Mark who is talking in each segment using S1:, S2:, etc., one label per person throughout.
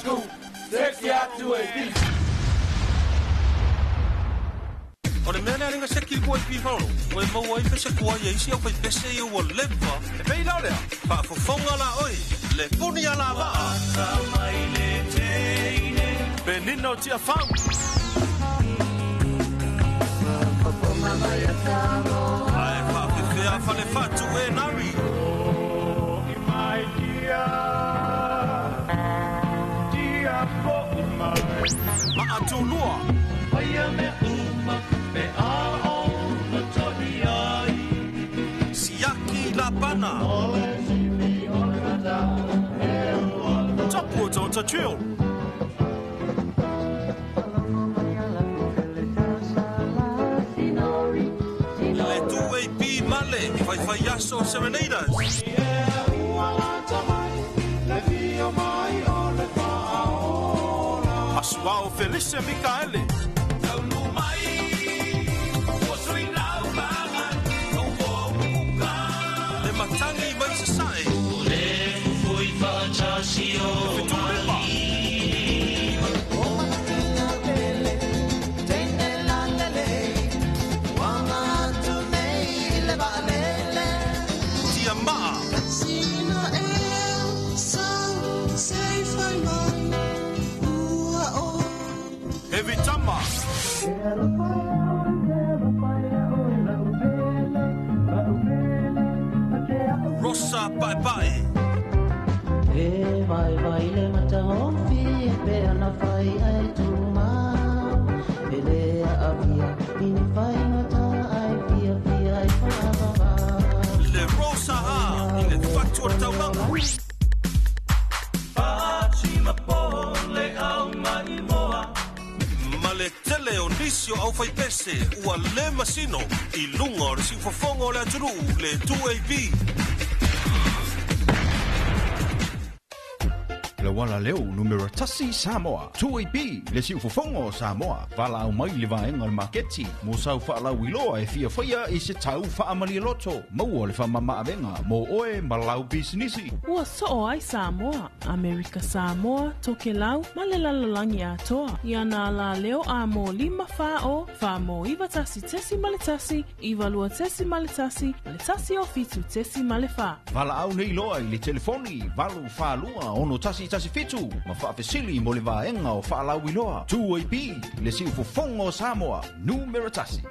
S1: Scoop, Sexy 2AB.
S2: O le mea lea lenga se ki kua i pifaolo, ua e maua ai pese kua ia isi au fai pese ia ua leva. E pei lao lea, faafofoga la oi, le puni a la vaa.
S1: Penina o Tiafau.
S2: Ae faafefea fale fatu e nari. Maatulua. Siaki Lapana.
S1: Tapu o Tota Chill.
S2: Le 2AP Male, Fai Fai Aso Serenaders.
S1: Asuao Felice Mikaele.
S2: Le Matangi mai Sasae. Fetulipa. Tia Maa. Heavy Tama. Rosa Pae Pae.
S3: E vai vai le matahofi e pe ana fai ai tuma E le a via ini fai ngata ai via via ai whaavava
S2: Le Rosa Ha i le Fatu o le Taulaga. Ma le tele o nisi o au fai pese ua le masino i lunga o le siufofoga o le atunuu le 2AB.
S4: Le wala leo numero tasi Samoa. 2AB le siufofoga o Samoa. Vala au mai le vaega o le maketi. Mo sau faalauiloa e fiafaia i se tau faamalialoto. Maua le faamamaavega mo oe ma lau pisinisi.
S5: Ua soo ai Samoa, Amerika Samoa, Tokelau, ma le lalolagi atoa. Ia nā la leo a mō 5 whā o, whā mō 91.1, 92.1, ma le 1 o 7.4.
S4: Vala au nei loa i le telefoni 8 42 6 1 1 7 ma faafesili mo le vaega o faalauiloa. 2AB le siufofoga o Samoa, numero tasi.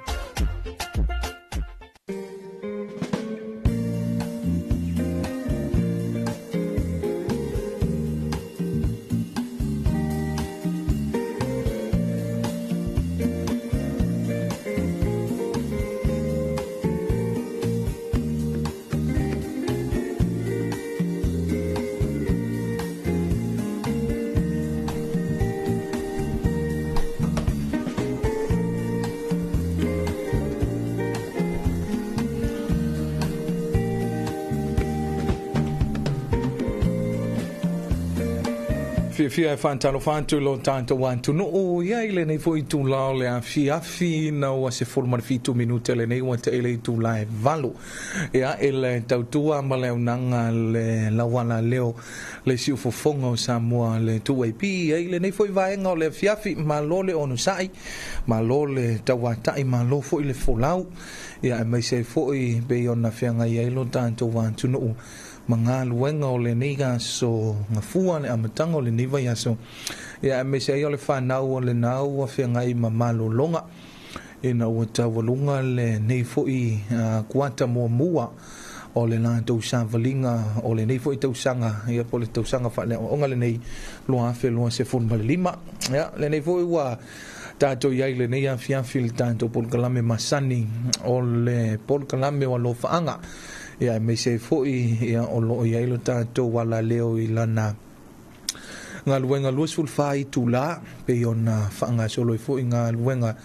S6: Fiafia e whantalofā atu lo tātou atunuu ia i lenei foi itulā o le afiafi na ua 17 minute lenei ua taʻi itulā e 8 ia e le tautua ma le aunaga le lauala leo le siufofoga o Samoa le 2AP ia i lenei foi vaega o le afiafi malo le onosaʻi malo le tauataʻi malo foi le folau ia e maise ai foi pei ona feagai ai lo tatou atunuu ma galuega o lenei aso gafua le amataga o lenei vaiaso ia e maise ai o le fanau o lenā ua feagai ma malologa ina ua taualuga lenei foi kuata muamua o le latou savaliga o lenei foi tausaga ia po o le tausaga faaleaoaoga lenei 2025 ia lenei foi ua tatou iai lenei afiafi le tatou polokalame masani o le polokalame o alofaaga ia e maise ai foi ia o loo iai lo tatou alaleo i lana galuega 24 itulā pei ona faagasolo ai foi galuega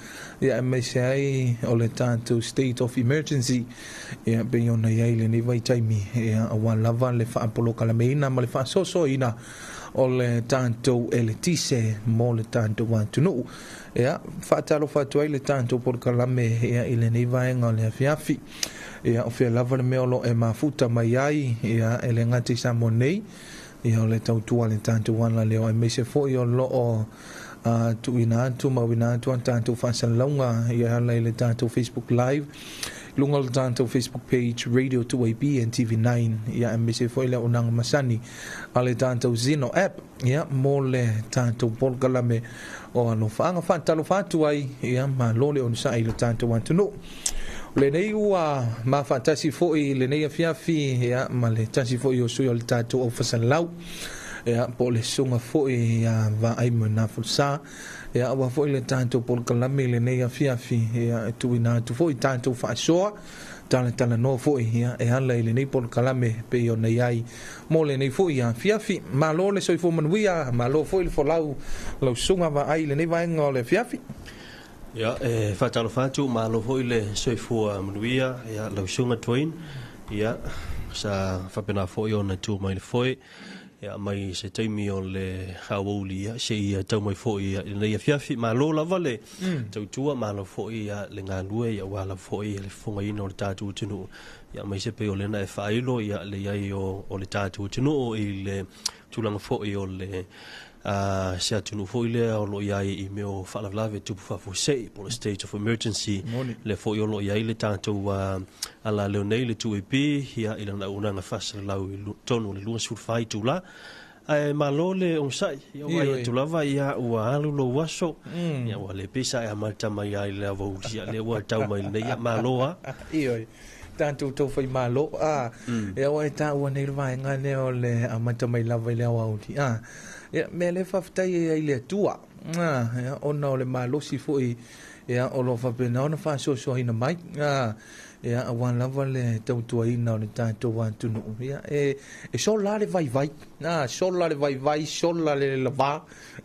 S6: ia e maise ai o le tatou state of emergency ia pei ona iai lenei vaitaimi ia auā lava le faapolokalameina ma le faasoasoaina o le tatou eletise mo le tatou atunuu ia faatalofa atu ai le tatou polokalame ia i lenei vaega o le afiafi ia o fea lava le mea o loo e mafuta mai ai ia e le gata i Samoa nei Ia o le tautua a le tatou alaleo aemaise foi o loo tuuina atu ma auina atu a tatou faasalalauga ia e ala i le tatou Facebook Live i luga o le tatou Facebook page Radio 2AB and TV9 ia aemaise foi le auaunaga masani a le tatou Zeno app ia mo le tatou polokalame o Alofaaga. Faatalofa atu ai ia malo le onosai i le tatou atunuu. O lenei ua mafaatasi foi i lenei afiafi ia ma le tasi foi o sui o le tatou aufasalalau ia po o le susuga foi ia Vaai Manafolesa ia aua foi le tatou polokalame i lenei afiafi ia e tuuina atu foi tatou faasoa talatalanoa foi ia e ala i lenei polokalame pei ona i ai mo lenei foi afiafi. Malo le soifua manuia, malo foi le folau lau susuga Vaai i lenei vaega o le afiafi.
S2: Ia, e faatalofa atu, malo foi le soifua manuia, ia, lau susuga Dwayne, ia, sa faapena foi ona tu mai le foe, ia, mai se taimi o le aoauli, ia, seia tau mai foi ia, i lenei afiafi. Malo lava le tautua, malo foi ia, le galue, ia, aua lava foi le fofogaina o le tatou atunuu, ia, aemaise pei o lea na e faailo, ia, le i ai o le tatou atunuu i le tulaga foi o le se atunuu foi lea o lo o i ai i mea o faalavelave tupu faafuasei po o le state of emergency.
S6: Moni.
S2: Lea foi o lo o i ai le tatou alaleo nei le 2AP ia, i lana auaunaga faasalalau i totonu o le 24 itula. Ae malo le onosai, ia ua ai atu lava ia ua alu lou aso, ia ua le pei sa e amata mai ai i le aoauli, ia lea ua tau mai lenei, ia malo lava.
S6: Ioe, tatou taufai malo, a, ia ua e taua nei le vaega lea o le amata mai lava i le aoauli, a, ia, mea lea faafetai ai ai i le Atua, a, ia, ona o le malosi foi, ia, o lo o faapena ona faasoasoaina mai, a, ia, aua lava le tautuaina o le tatou atunuu, ia, e, e sola le vaivai, a, sola le vaivai, sola le lavā,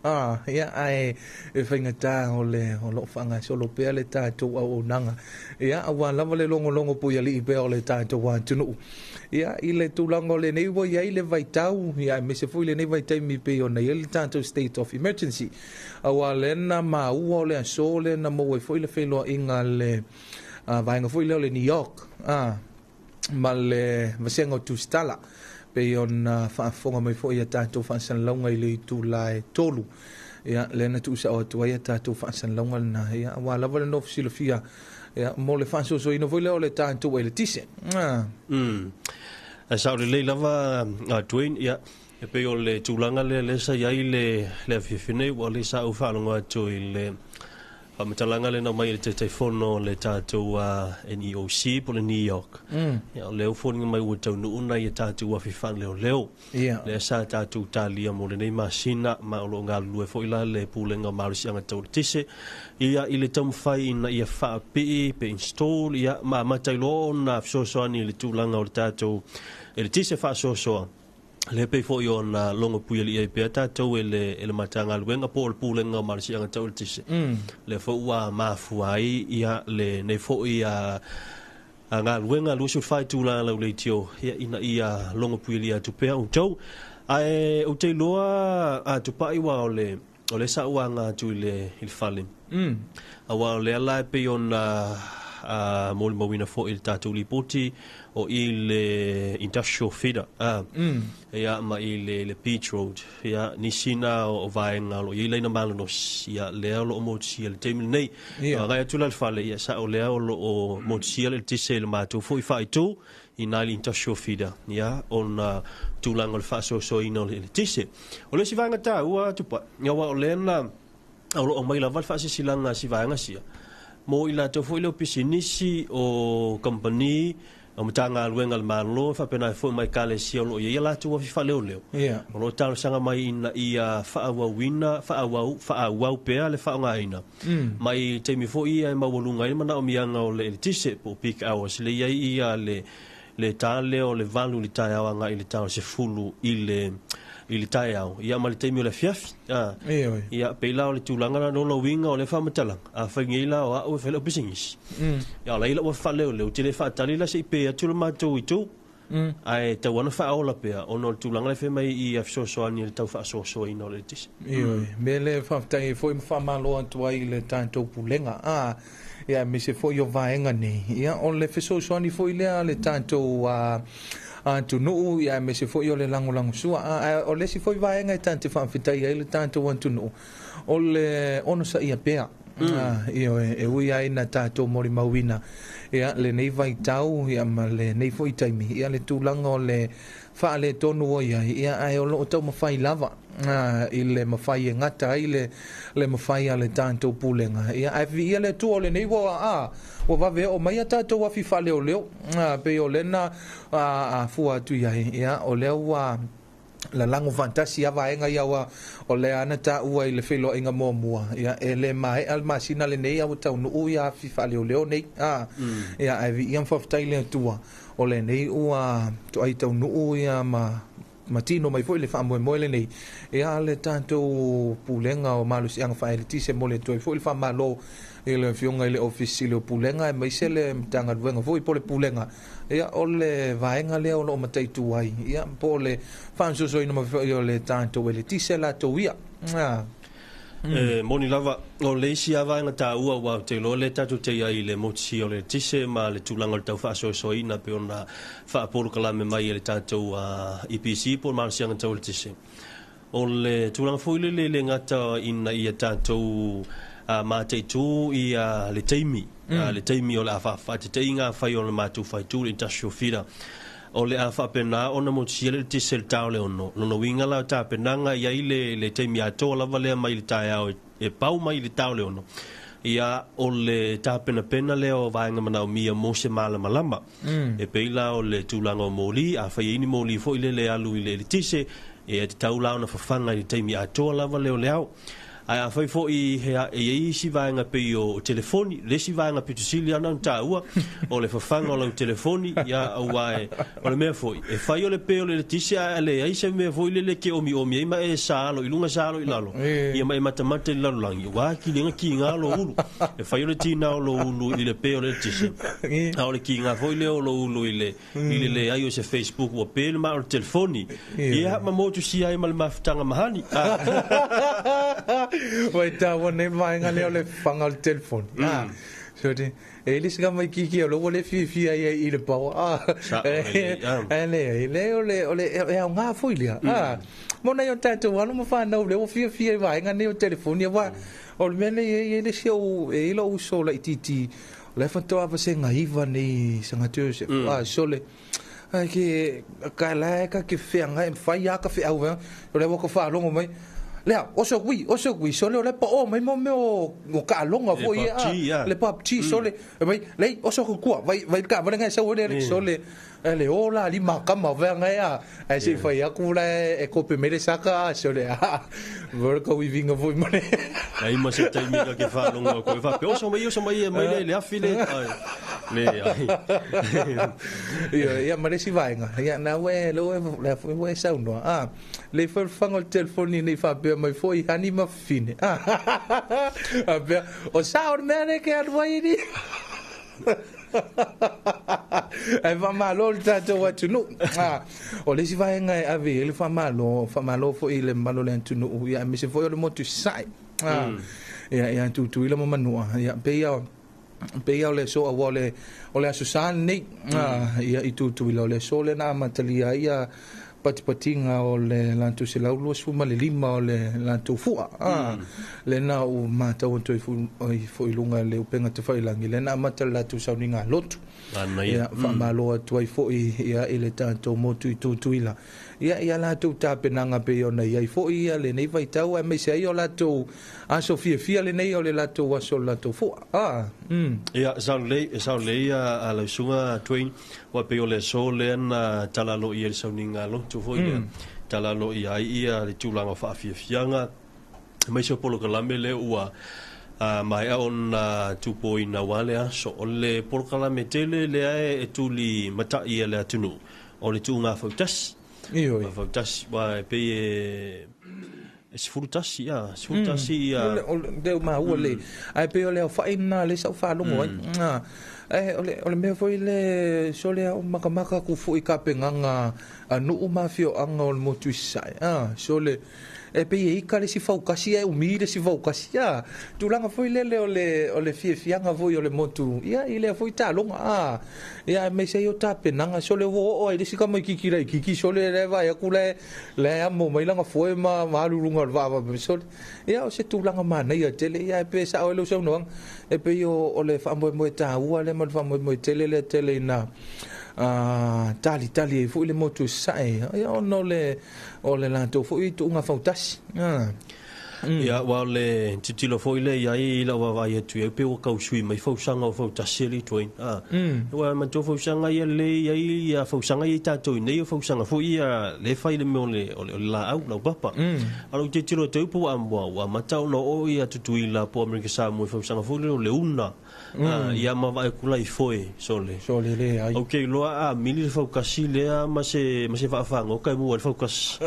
S6: a, ia, ae e faigata o le o lo o faagasolo pea le tatou auaunaga, ia, aua lava le logologo puialii pea o le tatou atunuu, ia, i le tulaga o lenei ua i ai le vaitau, ia, aemaise foi lenei vaitaimi pei ona i ai le tatou state of emergency, aua lea na maua o le aso lea na maua ai foi le feiloaiga a le vaega foi lea o le New York, a, ma le vasega o Tusitala, pei ona faafofoga mai foi ia tatou faasalalauga i le itula e 3, ia, lea na tuusao atu ai a tatou faasalalauga lena, ia, aua lava le nofo silafia, ia, mo le faasoasoaina foi lea o le tatou eletise. Ah.
S2: Ae sao lelei lava a Dwayne, ia, e pei o le tulaga lea lea sa i ai le le afiafi nei, ua le sa ou faalogo atu i le faamatalaga lea na aumai e le Taitaifono o le tatou NEOC po o le New York. Ia, o lea ua foliga mai ua taunuu nai a tatou afi faaleoleo. Lea sa tatou talia mo lenei masina, ma o lo o galulue foi la le Pulega o Malosiaga Tau Eletise ia i le taumafai ina ia faapii pe install ia ma amata ai loa ona fesoasoani i le tulaga o le tatou eletise faasoasoa. Lea pei foi ona logo puialii ai pea tatou e le, e le Matagaluega po o le Pulega o Malosiaga Tau Eletise. Lea foi ua mafua ai ia lenei foi a galuega 24 itula lau leitio ia, ina ia logo puialii atu pea outou. Ae ou te iloa a tupai aua o le, o lea sa ou aga atu i le, i le fale. Aua o lea la e pei ona molimauina foi i le tatou lipoti o i le Industrial Feeder, ia, ma i le, le Beach Road, ia, nisi na o vaega o lo o i ai laina malolosi, ia, lea o lo o motusia i le taimi lenei. Agai atu la i le fale, ia, sao lea o lo o motusia le eletise i le matou foi faaitu i na i le Industrial Feeder, ia, ona tulaga o le faasoasoaina o le eletise. O le isi vaega taua, Tupai, aua o lea na o lo o aumai lava le faasilasilaga a si vaega sia, mo i latou foi lea o pisinisi, o kamupani, o Matagaluega a le Malo, e faapena ai foi ma Ekalesia o lo o i ai a latou afi faaleoleo. O lo o talosaga mai ina ia faaauauina, faaauau, faaauau pea le faaaogaina, mai i taimi foi ia e maualuga ai le manaomiaga o le eletise po o peak hours, lea i ai ia le le ta lea o le 8 i le taeao agai i le ta o le 10 i le i le taeao, ia ma le taimi o le afiafi. A,
S6: Ioe.
S2: ia, pei la o le tulaga la no lou uiga o lea faamatalaga, afai nei la o au e fai lau pisinisi, ia o la e i lau afi faaleoleo, ou te le faatali la se i pe atu le matou itu, ae tatau lava ona faaola pea ona o le tulaga lea e fai mai i ia fesoasoani i le tau faasoasoaina o le eletise.
S6: Ioe. Mea lea e faafetai ai foi ma faamalo atu ai i le tatou Pulega. A, Ia aemaise foi o vaega nei, ia o le fesoasoani foi lea a le tatou atunuu, ia aemaise foi o le lagolagosua. Ae o le isi foi vaega e tatou te faafetai ai le tatou atunuu, o le onosaia pea. Ioe, e ui ai na tatou molimauina ia lenei vaitau ia ma lenei foi taimi, ia le tulaga o le faaletonu o i ai, ia ae o loo taumafai lava i le mafai e gata ai le mafai a le tatou pulega. Ia ae viia le Atua o lenei ua ua vave oo mai a tatou afi faaleoleo, pei o lena fua atu i ai, ia o lea ua lalago faatasi a vaega ia ua o lea ana taua i le feiloaiga muamua, ia e le maea le masina lenei a ua taunuu ia afi faaleoleo nei. Ia ae viia ma faafetai le Atua o lenei ua toai taunuu ia ma matino mai foi le faamoemoe lenei, ia le tatou pulega o malosiaga faaeletise mo le toe foi le faamalo i le afioga i le Ofisa Sili o Pulega aemaise le Matagaluega foi po o le Pulega, ia o le vaega lea o loo mataitu ai, ia po o le faasoasoaina mai foi o le tatou eletise latou ia.
S2: E moni lava, o le isi lava vaega taua ua ou te iloa lea tatou te i ai i le motusia o le eletise ma le tulaga o le tau faasoasoaina pei ona faapolokalame mai e le tatou EPC po o le malosiaga tau eletise. O le tulaga foi lele e le gata ina ia tatou mataitu ia le taimi, le taimi o le a faateteiga fai o le matou faitu le industrial feeder. O le a faapena ona motusia le eletise i le ta o le 6. Lona uiga la o tapenaga i ai le taimi atoa lava lea mai le taeao e pau mai le ta o le 6. Ia o le tapenapena lea o vaega manaomia mo se malamalama. E pei la o le tulaga o moli, a fai ai ni moli foi lele alu i le eletise, e te tau la ona fafaga i le taimi atoa lava lea o le ao. Ae a fai foi he e i ai isi vaega pei o telefoni, le isi vaega pito sili ana ona taua, o le fafaga o lau telefoni, ia aua e, o le mea foi, e fai o le pe o le eletise ae leai se mea foi lele ke omi omi ai ma e sa alo i lunga sa alo i lalo. Ia ma e matamata i le lalolagi, ua kiliga kiga lo ulu. E fai o le tina o lo ulu i le pe o le eletise. A o le kiga foi lea o lo ulu i le leai o se Facebook ua pe le ma o le telefoni. Ia ma motu si ai ma le mafutaga mahani.
S6: Wai taua nei vaega lea o le fafaga o le telefoni. So te e le sika mai kiki o lo le fiafia ai i le paoa.
S2: Sa-
S6: E le le o le o le e au ngā foi lea. Mo nei o tatou alo ma whanau le o fiafia i vaega nei o telefoni wa o le mea nei e le si au e ilo uso la i titi. O le whatoa pa se ngaiva nei sa ngā teo se sole. Ai ke ka la ka ke whea ngai whai a ka whea au vea. O le waka whaalongo mai. Lea, oso kui, sole o le pa o mai mo meo o ka alonga
S2: Le
S6: foi,
S2: PUBG, ia.
S6: Le PUBG, sole. E mai, lei, oso ku kua, vai ka vale ngai sau le, sole. E le o la li makama vea ngai a. Ai se whai aku la e kope mele saka, sole. Vore ka wivinga foi mane.
S2: Ai ma se taimi ka ke whaalongo ko e whape, oso mai, oso mai, mai le, le afi le. Ai, le, ai.
S6: Ia, ia, ma le si vaenga. Ia, na we, le we, le foi we sau noa. Le foi whanga o le telefoni nei whapea mai foi hani ma fine. A pea, o sa o le mea ne ke alu ai ni. Ai whamalo le tātou atunuu. O le isi vaenga e ave i le whamalo, whamalo foi le malo le atunuu. Ia, me se foi o le motu sae. Ia, ia, tutuila ma manua. Ia, pe ia o le so a o le aso sa nei. Ia, i tutuila o le so le na amatalia ia patipatinga o le lantu se lau lua sefulu ma le lima o le lantu fua. Le na o mātau atu i fo i lunga le upenga te whailangi. Le na amata le latu sauniga lotu.
S2: Ana ia.
S6: Ia, whaamalo atu ai foi ia i le tātou motu i tutuila. Ia, ia lātou tāpenanga pe i ona ia i foi ia le nei vaitau e meise ai o lātou aso fiafia le nei o le lātou aso o le lātou fua.
S2: Ia, sao lei a lausunga Dwayne, wa pe o le so le na talalo i le sauniga lotu foi lea. Talalo i ai ia le tulaga o faafiafiaga. Mai se polokalame le ua mai a ona tupoina wa le aso. O le polokalame tele lea e tuli matai e le atunuu. O le tuuga fautasi.
S6: Ioi.
S2: Fautasi, wa e pei e 11, ia, 11 ia.
S6: O le, o le maua le. Ai pe o le au whai nā le sau whaalongo ai. E, o le mea foi le sole au makamaka ku foi ka penganga a nuu mafio anga o le motu i sae. Sole, e pei e ika le si faukasi e umi le si faukasi a tulaga foi lele o le fiafiaga foi o le motu ia i lea foi taloga a ia aemaise ai o tapenaga sole ua oo ai le isi kamaititi laititi sole le vaai atu le amo mai laga foe ma alu i luga o le vaava sole ia o se tulaga manaia tele ia e pe sao ai lou saunoaga e pei o le faamoemoe taua lea ma le faamoemoe tele lea tele ina talitali ai foi le motu i sasae ia ona o le latou foi tuuga fautasi.
S2: Ia, ua o le tilotilo foi lea i ai i lau vaavaai atu i ai pe ua tau sui mai fausaga o fautasi alii Dwayne. Ua manatua fausaga ia lelei i ai ia fausaga ia i tatou i nei o fausaga foi ia lea e fai i le mea o le laau, laupapa. A o lou tilotilo atu ai pe ua amata ona oo ia Tutuila po o Amerika Samoa i fausaga foi lea o le una. Ia ma vaai atu la i foe sole.
S6: Sole le ai.
S2: Ou te iloa a mili le faukasi lea ma se vaafagota e mua ai le faukasi.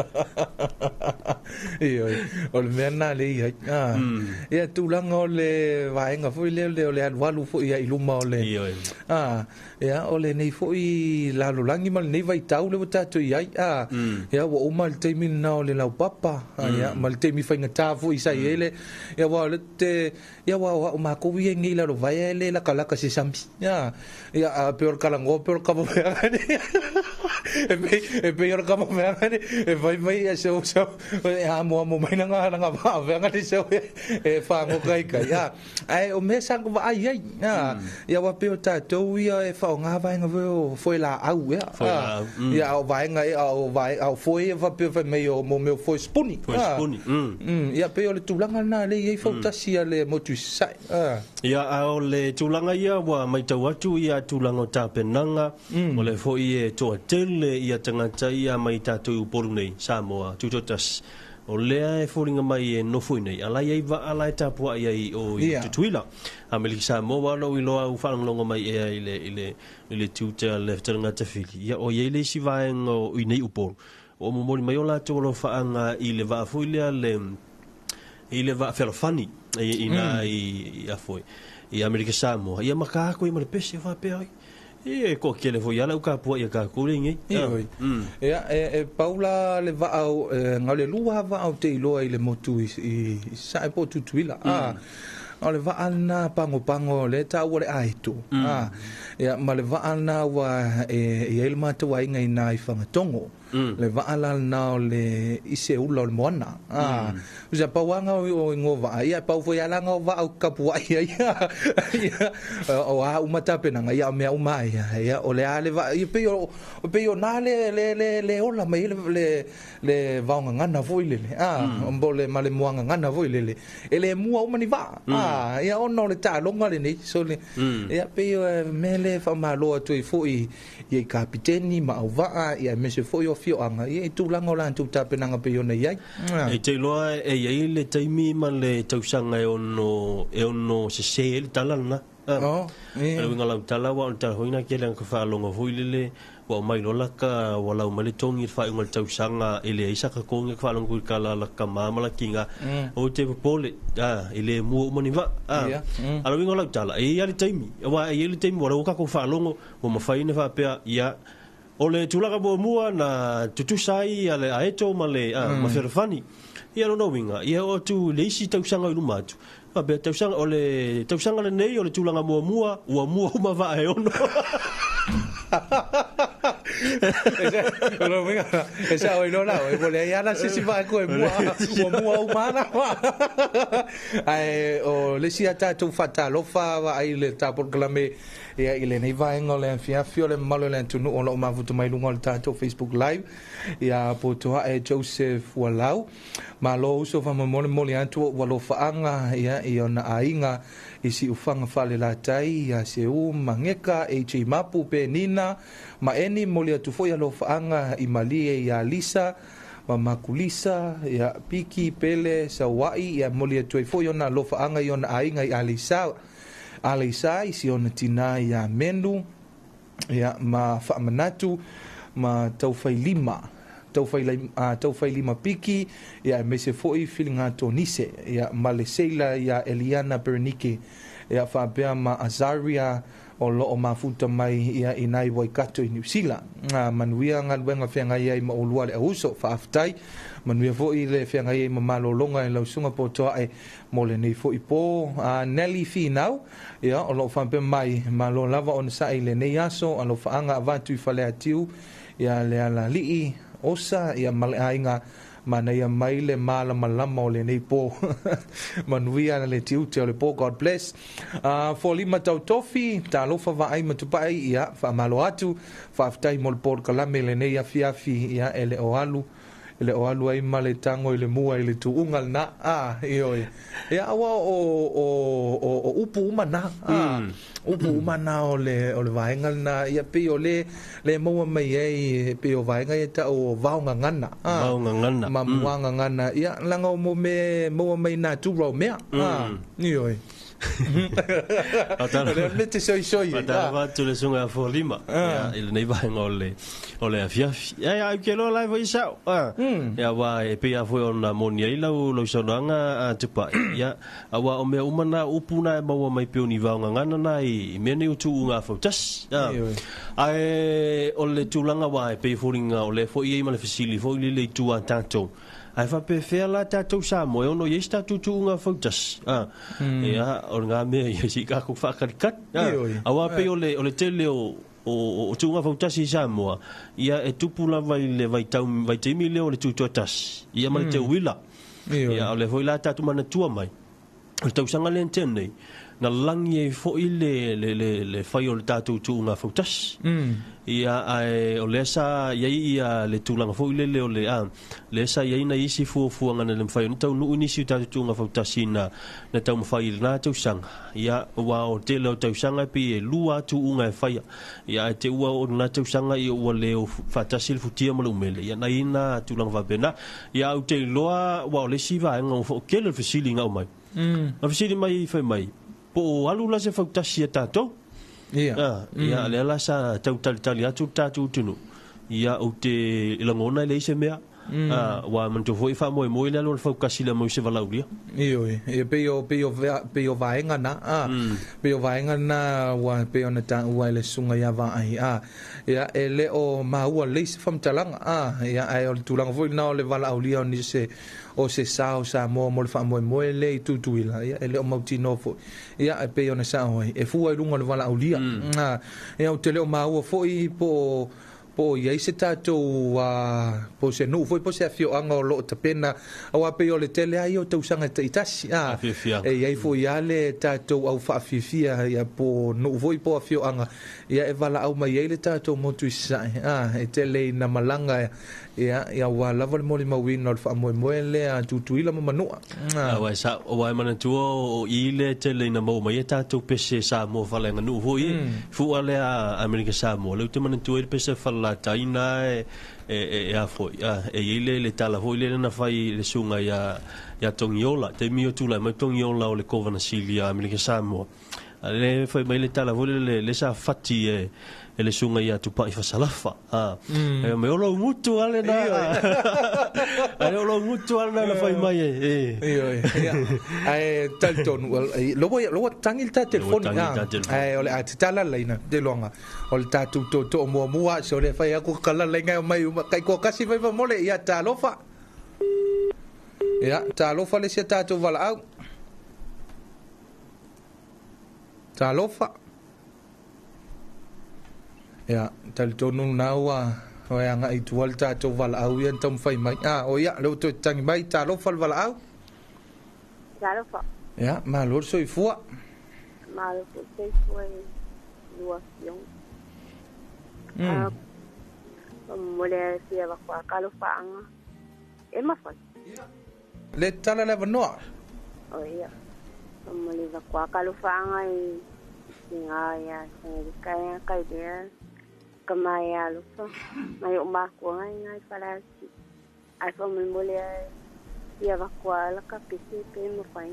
S6: Ioe, o le mea lena le i ai. Ia tulaga o le vaega foi lea o le alualu foi ia i luma o le.
S2: Ioe.
S6: Ia o lenei foi lalolagi ma lenei vaitau le ua tatou i ai. Ia ua uma le taimi lena o le laupapa. Ia ma le taimi faigata foi sa i ai le. Ia ua o le te. Ia ua o makou ia nei lalo vai le lakalaka se sami. Ia ia pe o le kalangoa pe o le kama feaga ni. E pei o le kama feaga ni e fai mai ia se e amo amo mai langa langa va feaga ni se e whangoka i kai. Ia ai o mea sa vaai ai. Ia ia ua pe o tatou ia e whaonga vaenga foi o foe la au ia.
S2: Foe la au.
S6: Ia o vaenga e o vai au foe e whapea fai mai o mo mea foe spuni.
S2: Foe spuni.
S6: Ia pe o le tulaga lena le i ai fautasi a le motu i sasae.
S2: Ia a o le tulaga ia ua maitau atu ia tulaga o tapenaga o le foi e toatele ia tagata ia mai tatou i Upolu nei Samoa tutoatasi o lea e foliga mai e nofo i nei ala i ai vaa la e tapuai ai o i Tutuila Amerika Samoa ua lou iloa u faalogologo mai ea i le tiute a le fetalaiga Tafili ia o i ai le isi vaega o i nei Upolu o momoli mai o latou alofaaga i le vaa foi lea le i le vaa fealofani i na i afoi i Amerika Samoa ia maka aku i ma le pese faapea ai e ko kele foi ala u ka pua ia ka kule ngi.
S6: Ia e paula le vaa ngale lua vaa o te iloa i le motu i sae po Tutuila. O le vaa na pango pango le taua le aeto. Ia ma le vaa na ua e i ai le matou aiga i na i Whangatongo. Le vaa la na o le ise ula o le moana. Usa pauanga o ingo vaa ia pau foi alanga o vaa o kapuai ia. O a uma tapenaga ia o mea uma ia. Ia o le a le vaa ia pei o na le le le ola mai le le vaogagana foi lele. O le ma le moagagana foi lele. E le mua uma ni vaa. Ia ona o le taaloga lenei so le ia pei o mea le faamalo atu ai foi ia i kapiteni ma auvaa ia aemaise foi o afioaga ia i tulaga o latou tapenaga pei ona i ai.
S2: E te iloa e i ai le taimi ma le tausaga e ono sese ai le tala lena. Le uiga lau tala ua o le tala foi na kele ka faalogo foi lele ua mai lola ka ua lau mai le togi i le faaiuga o le tausaga e leai sa katogi ka faalogo i kala la ka ma la kinga o te popole e le mua uma ni vaa. A le uiga o lau tala e i ai le taimi aua e i ai le taimi ua lau tatou faalogo ua mafai ona faapea ia o le tulaga muamua na tutusa ai ia le aeto ma le ma fealofani. Ia lona uiga ia oo atu i le isi tausaga i luma atu faapea tausaga o le tausaga lenei o le tulaga muamua ua mua uma vaa e ono.
S6: O lo uiga e sa oi lola o e le ia la se si vaa ko e mua ua mua uma la. Ai o le si ata tu fatalofa va ai le tapolokalame ia i lenei vaega o le afiafi o le mamalu o le atunuu o loo mafuta mai luga o le tatou Facebook Live ia potoa e Joseph Walau malo uso faamamolemole atu o ua lofaaga ia i ona aiga i siufaga falelatai ia Seu Mangeka AJ Mapu Penina ma eni moli atu foi alofaaga i malie ia Lisa ma Makulisa ia Piki Pele Sauai ia moli atu ai foi ona alofaaga i ona aiga i Aleisa i si ona tina ia Menu ia ma Faamanatu ma Taufailima Taufailima Piki ia aemaise foi Filigatonise ia ma le Seila ia Eliana Berenike Ia faapea ma Azaria o loo mafuta mai ia i nai Waikato i Niu Sila. Manuia galuega feagai ai ma olua le auso faafetai. Manuia fo'i le feagai ai ma malologa e lausuga potoa'e mo lenei fo'i po. Neli Finau ia o loo faapea mai malo lava ona sa'i lenei aso alofaaga avatu i Faleatiu ia le alalii osa ia ma le aiga manaia mai le malamalama o lenei po. Manuia le tiute o le po, God bless. Folima tautofi talofa vaai matupai ia faamalo atu faafetai mo le polokalame lenei afiafi ia e le o alu le o alu ai ma le tango i le mua i le tuuga lena ioe ia aua o upu uma na upu uma na o le vaega lena ia pei o le maua mai ai pei o vaega ia ta'u o vaogagana
S2: vaogagana
S6: ma muagagana ia laga o mo me maua mai natura o mea ioe. O le mete soisoi
S2: Fatalofa atu le suga Folima ia i lenei vaega o le afiafi. Ia au ke loa lai foi sa'o ia uā e pei a foi ona moni ai lau saunoaga a Tupa'i ia auā o mea uma na upu na e maua mai pei o ni vaogagana na i mea nei o tu'uga fautasi. Ae o le tulaga uā e pei foliga o lea foi i ai ma le fesili foi lele i tua a tatou. Ae faapefea la tatou Samoa e ono i ai se tatou tu'uga fautasi. Ia o lena mea ia se'i tatou faakalikali. Auā pei o le tele o tu'uga fautasi i Samoa ia e tupu lava i le vaitaimi lea o le tutoatasi ia ma le teuila. Ia o lea foi la tatou manatua mai o le tausaga lea na tea nei na lagi ai fo'i le fai o le tatou tu'uga fautasi. Ia ae o lea sa iai ia le tulaga foi lele o le lea sa iai nai isi fuafuaga na le mafai ona taunuu nisi o tatou tu'uga fautasi na taumafai i lena tausaga. Ia ua o tele o tausaga e pei e lua tu'uga e faia. Ia ae te ua o lena tausaga ia ua le o faatasi le futia ma le umele. Ia nai na tulaga faapena. Ia au te iloa ua o le isi vaega ua fo'okele le fesili ga mai. Na fesili mai fai mai po o alu la se fautasi ia tatou.
S6: Ia.
S2: Ia lea la sa tautalitali atu le tatou atunuu. Ia ou te lagona e leai se mea. Ua manatua foi faamoemoe le alu o le faukasi le mau se valaulia.
S6: Ioe ia pei o vaega na pei o vaega na ua pei ona ta'ua e le susuga ia Vaai ia e le o maua lelei se faamatalaga ia ae o le tulaga foi lena o le valaaulia o nisi o se sa o Samoa mo le faamoemoe le i Tutuila ia e le o mautinoa foi ia e pei ona sa'o ai e fua i luga o le valaaulia. Ia ou te le o maua foi po iai se tatou po se nuu foi po se afioaga o loo tapena auā pei o le tele ai o tausaga ta'itasi e iai foi a le tatou au faafiafia ia po nuu foi po afioaga ia e valaau mai ai le tatou motu i sasae e tele ina malaga ia auā lava le molimauina o le faamoemoe lea Tutuila ma Manua.
S2: Auā auā e manatua o i le tele ina maua mai e tatou pese Samoa faaleaganuu foi fu'a lea Amerika Samoa lea ou te manatua ai le pese falelataina e a foi e iai le tala foi lea na fai le suga ia Togiola taimi o tulai mai Togiola o le kovana sili a Amerika Samoa. Le fai mai le tala foi lele le sa fati e le suga ia Tupa'i Fasalafa. E mai o lou gutu ale na. Ai o lou gutu ale na fai mai e.
S6: Ioe. Ae talitonu loa tangi le ta telefoni. Ae o le a tatala laina te loaga o le tatou tootoo muamua se o le fai aku kala laina mai kai koakasi fai famole ia talofa. Ia talofa le sia tatou valaau. Talofa. Ia talitonu na ua o e aga i tua le tatou valaau ia na taumafai mai. O ia lea ua toe tatagi mai talofa le valaau.
S7: Talofa.
S6: Ia malo le soifua.
S7: Malo foi soifua e lua afioga. Mo le fia vakuaka alofaaga e mafai.
S6: Le tala le avanoa.
S7: O ia. Mo le vakuaka alofaaga i siga ia Sagalika ia kailea ka mai alofa mai o makuaga i gai Faleasi ae faamolemole ae fia vakua la ka pese pe mafai.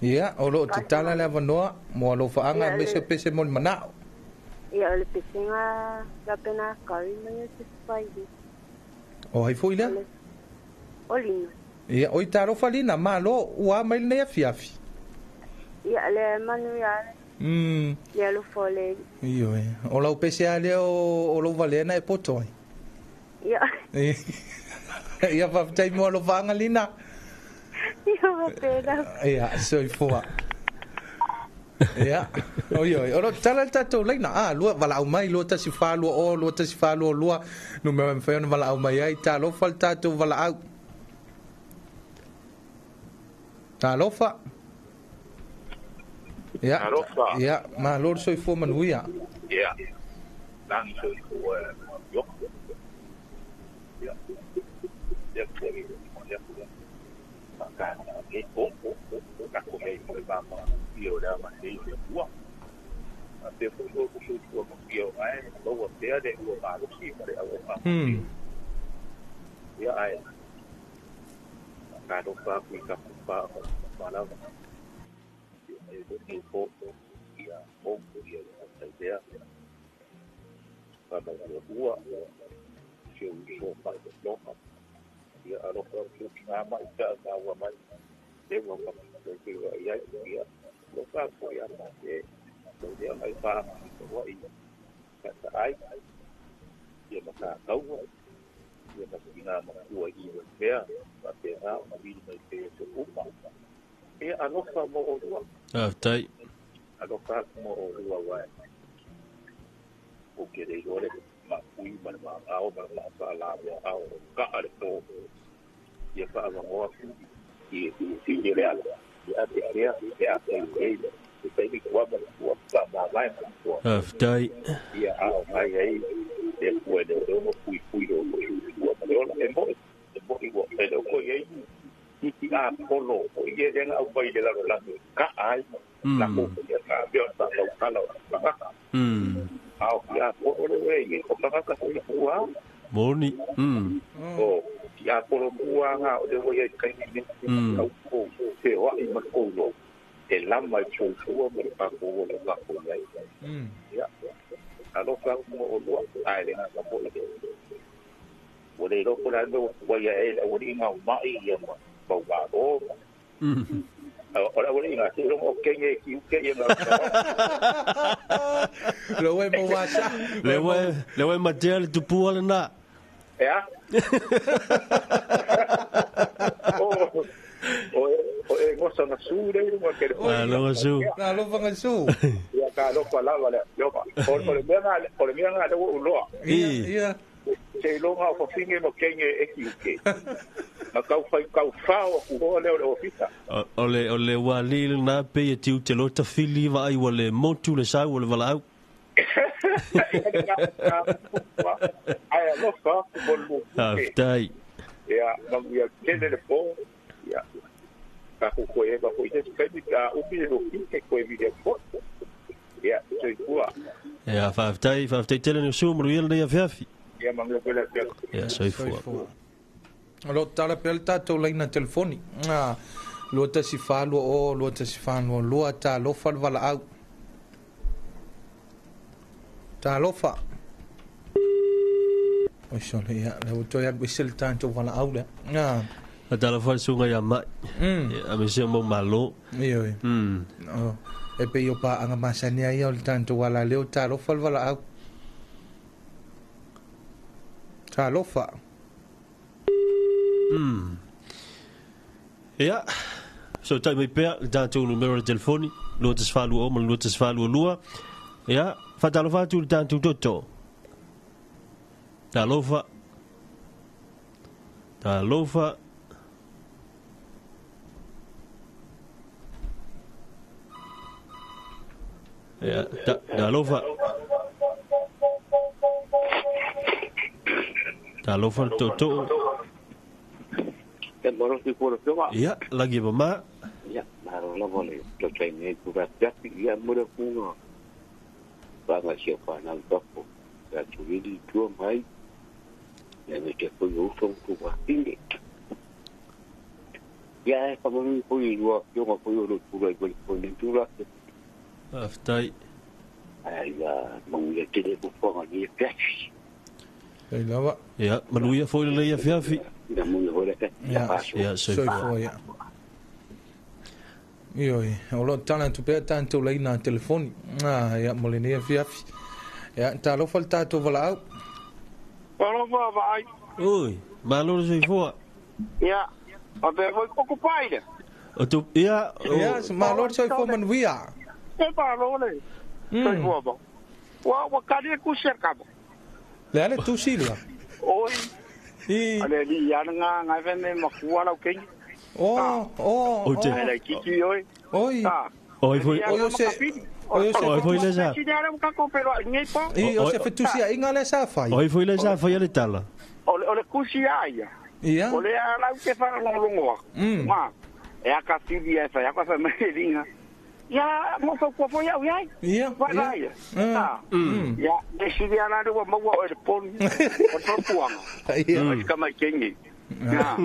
S6: Ia o loo tatala le avanoa mo alofaaga aemaise pese mo le mana'o.
S7: Ia o le pesega lapena kari mai o se fai.
S6: O ai foi lea?
S7: O Lina.
S6: Ia oi talofa Lina malo ua mai lenei afiafi.
S7: Ia Ia le manu ia le alofa le.
S6: Ioe. O lau pese a lea o lou valea na e poto ai.
S7: Ia.
S6: Ia faafetai mo alofaga Lina.
S7: Ia faapena.
S6: Ia, soifua. Ia, oi oi. O lo tala le tatou laina. Ah, lua valaau mai 214 20 214 22. Numera e mafai ona valaau mai ai. Talofa le tatou valaau. Talofa. Ia.
S8: Talofa.
S6: Ia, malo le soifua manuia.
S8: Ia. Lagi soifua yo. Ia. Ia ia. Ka e o ka ko hei mo ba ma i o la ma sei o ua. A te fo o ko soifua ma i o ai lo wa te le ua ma lo si ma le au ma. Ia ai. Ka ro pa ku ka ku pa ma la. E po ia o ia ia pa ma ua si o so pa lo pa ia alo pa ku nga ma ta ka wa mai e wa pa ke ia ia lo pa ko ia ma e lo ia mai pa wa i ka ta ai ia ma ka kau ia ma ina ma ua i wa pea pa te ha ma vi mai te so upa e alofa mo o ua.
S2: Faafetai.
S8: Alofa mo o ua wa. O ke le yore ma ui ma ma ao ma ma fa la wa ao ka ale po. Ia fa ma o i i i le ala. Ia te area te a te e te te ni kwa ma ua pa ma vai ma ua.
S2: Faafetai.
S8: Ia ao mai ai te pue le o mo pui pui o ua ma le ola e mo e mo i ua e le ko i i a polo o ie lenga au pai le lalo lalo ka ai la ko ia ka be o ta lau kala ka au ia polo le we o ka ka ko ua
S2: moni
S8: o ia polo ua nga o le we kai ni au ko te wa i ma ko lo e lama i po ua mo ka ko le ka ko ai ia alo ka mo o lo ai le nga ko le o le ro ko la no wa ia e o ri nga mai ia ma o ora ora inga se lo kenge ki ke ia
S6: lo we mo wasa
S2: le we matea le tupua le na
S8: ia o e ngosa na su le mo ke
S2: lo su
S6: na lo fanga su
S8: ia ka lo kwa la le yo o le mea o le mea le o lo
S6: ia
S8: te longa o finge no kenge e ki ke na kau fai kau fao ku o le o ofisa
S2: o le wali na pe e tiu te lota fili vai o le motu le sau o le valau
S8: ai lo fa ko lo
S2: aftai
S8: ia na ia tele le po ia ka ko e ba ko te kai ka o pi lo ki ko e vi po ia te kua
S2: ia faafetai tele no su mo le ia fiafi
S8: ia manglo pela pela.
S2: Ia soifua.
S6: O lo tala pela tatou laina telefoni. Ah, 214 20 214 22 talofa le valaau. Talofa. Oi sole ia, le o toi alu ese le tatou valaau lea. Ah.
S2: A talofa le suga ia mai. A me se mo malo.
S6: Ia oi. E pe o pa anga masani ia o le tatou ala leo talofa le valaau. Talofa.
S2: Ia, so tai mai pea le tatou numero le telefoni, 240 ma 242. Ia, faatalofa atu le tatou toto. Talofa. Talofa. Ia, talofa. Talofa le toto. Ia, lagi mama.
S9: Ia, maro lava le tautai nei kura tiapi ia mura kunga. Panga sia whanau tapo. Ka tuwili tua mai. Ia me te pui usong tu wahine. Ia e whamanu pui lua fionga pui o lo tura i wali pui ni tura.
S2: Aftai.
S9: Ai ia manguia tele kufuanga ni e piafi.
S6: Ei lava.
S2: Ia, manuia foi le ia fiafi.
S9: Ia manuia foi le
S6: Ia,
S2: ia, soifua.
S6: Ia. Ioe, o lo tala atu pea tatou laina telefoni. Ah, ia mo lenei afiafi. Ia, talofa le tatou valaau.
S10: Alofa vaai.
S2: Oi, malo le soifua.
S10: Ia, o pe foi koko pai le.
S2: O tu ia,
S6: Ia, malo le soifua manuia.
S10: E malo le. Soifua ba. Wa wa kali ku ser kabo.
S6: Le ale tusi la.
S10: Oi.
S6: I.
S10: Ale li ya nga nga ve me makua lau kengi.
S6: Oh, oh,
S2: O te.
S10: Ale kiki oi.
S6: Oi.
S2: Oi foi.
S6: Oi o se Oi o se
S2: Oi foi le sa.
S10: Si ne ara ka ko pero ngai pa.
S6: I o se fetusi a inga le sa fai.
S2: Oi foi le sa fai le tala.
S10: O le kusi ai.
S6: Ia.
S10: O le ala ke fa longo. Ma. E aka fili e fa ka fa me linga. Ia, mo fa ko foi au iai.
S6: Ia.
S10: Vai ia. Ia, de si dia la ru mo o le pon. O to puanga.
S6: Ia.
S10: O ka mai kengi. Ia.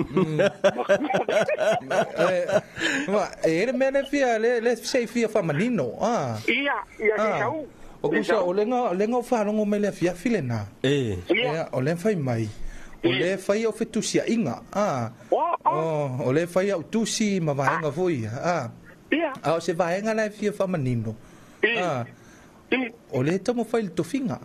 S6: Ma, e le mea le fia le sei fia fa manino. Ah.
S10: Ia, ia se sau.
S6: O kusa o lenga o whalongo mai le fia file na.
S2: E.
S6: Ia, o le fai mai. O le fai o fetusia inga. Ah. O le fai au tusi ma vaenga foi. Ah.
S10: Ia.
S6: A o se vaenga la fia fa manino. Ah. O le tomo fai le tofinga.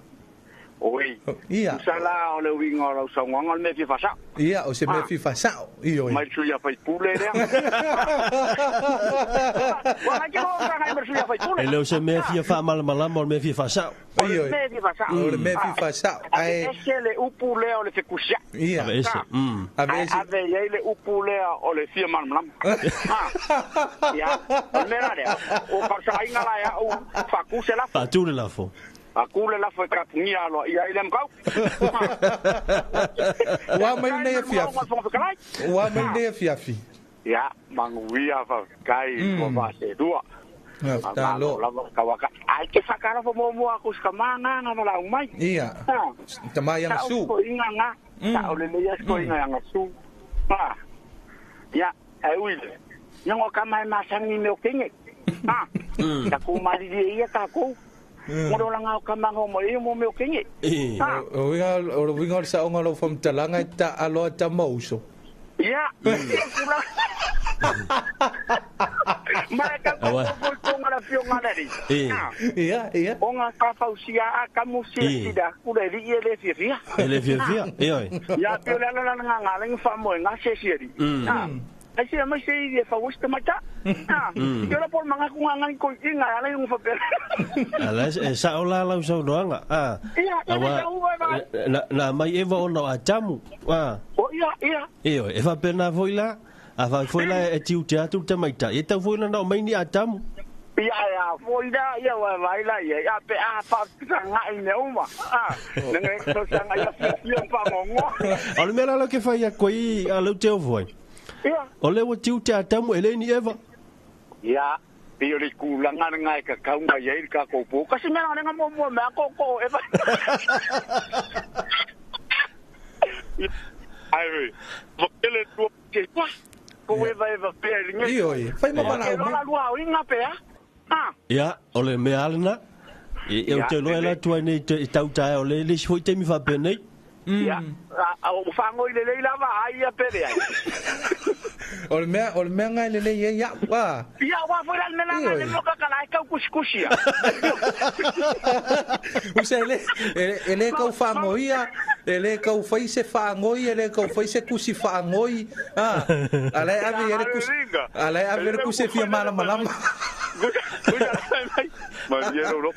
S10: Oi.
S6: Ia.
S10: Sala o le winga o sa ngonga le fi fasa.
S6: Ia, o se me fi fasa. Io.
S10: Mai tu ia fai pule le. Wa ke o ka ngai mai ia fai pule.
S2: E le o se me fia fa malamalama o le me fia fasao.
S6: Io.
S10: Me fi fasa.
S6: O le me fi fasa.
S10: Ai. Ese le upu le o le fekusia.
S6: Ia.
S2: Ese.
S6: Ave ese.
S10: Ave ia le upu le o le fia malamalama. Ia. O le la le. O fa inga la ia o fa ku se la.
S2: Fa tu le la fo.
S10: Aku le la foi ka pungia lo ia ile mkau.
S6: Wa mai nei fiafi. Wa mai nei fiafi.
S10: Ia, manguia fa kai ko va se dua.
S6: Ta lo.
S10: Ka wa ka ai ke fa kara mo mo aku ska manga na la mai.
S6: Ia. Ta mai yang su.
S10: Ko inga nga. Ta o le le ko inga yang su. Ha. Ia, ai ui. Ngo ka mai ma sangi me o kenge. Ha. Ta ku mari ia ka ku. Moro la ngau ka mango mo e mo me o kenge.
S6: O winga o winga sa onga lo fam talanga ta alo ta mouso.
S10: Ia. Ma ka ko ko ngala fio ngala ri.
S6: Ia, ia.
S10: O nga ka fausia a ka musia sida ku le ri le fia fia.
S2: Le fia fia. Ia.
S10: Ia pio la la nga nga le fa mo nga se se ri. Ai se mai se i fa wusta mata. Ah, yo la por manga ku nga ko inga ala yung fa pera.
S2: Ala sa ola la usa noanga. Ah.
S10: Ia,
S2: na na mai eva ona a tamu. Ah.
S10: O ia, ia.
S2: Io, e fa pena foi la, a fa foi la e tiu te atu te maita. E tau foi la na mai ni a tamu.
S10: Ia ia, foi la ia wa vai la ia. Ia pe a fa nga i uma. Ah, ngai so sanga ia fia pa ngongo.
S2: O le mea la ke fa ia koi a lo te o foi.
S10: Ia.
S2: O le o tiu te atamu ele ni eva.
S10: Ia, pio le kulanga ngai ka kaunga ia i ka kopo. Kasi mea nga mo mo mea ko ko eva. Ai, vokele tu ke kwa. Ko eva eva pe linge.
S6: Io, fai mo mana
S10: o. La lua o inga pe. Ah.
S2: Ia, o le mea alena. E o te loe la tua nei te tau tae o le le sui te mi fa pe nei.
S10: Ia, o whangoi le leila wa ai ia pere ai.
S6: O le mea ngai le lei ia wa.
S10: Ia wa foi la mea ngai le moka kala ai kau kusikusia.
S6: Usa ele ele kau whangoia, ele kau whai se whangoi, ele kau whai se kusi whangoi. Ah, ala ave ele kusi. Ala ave ele kusi fia malamalama.
S10: Ma viero lo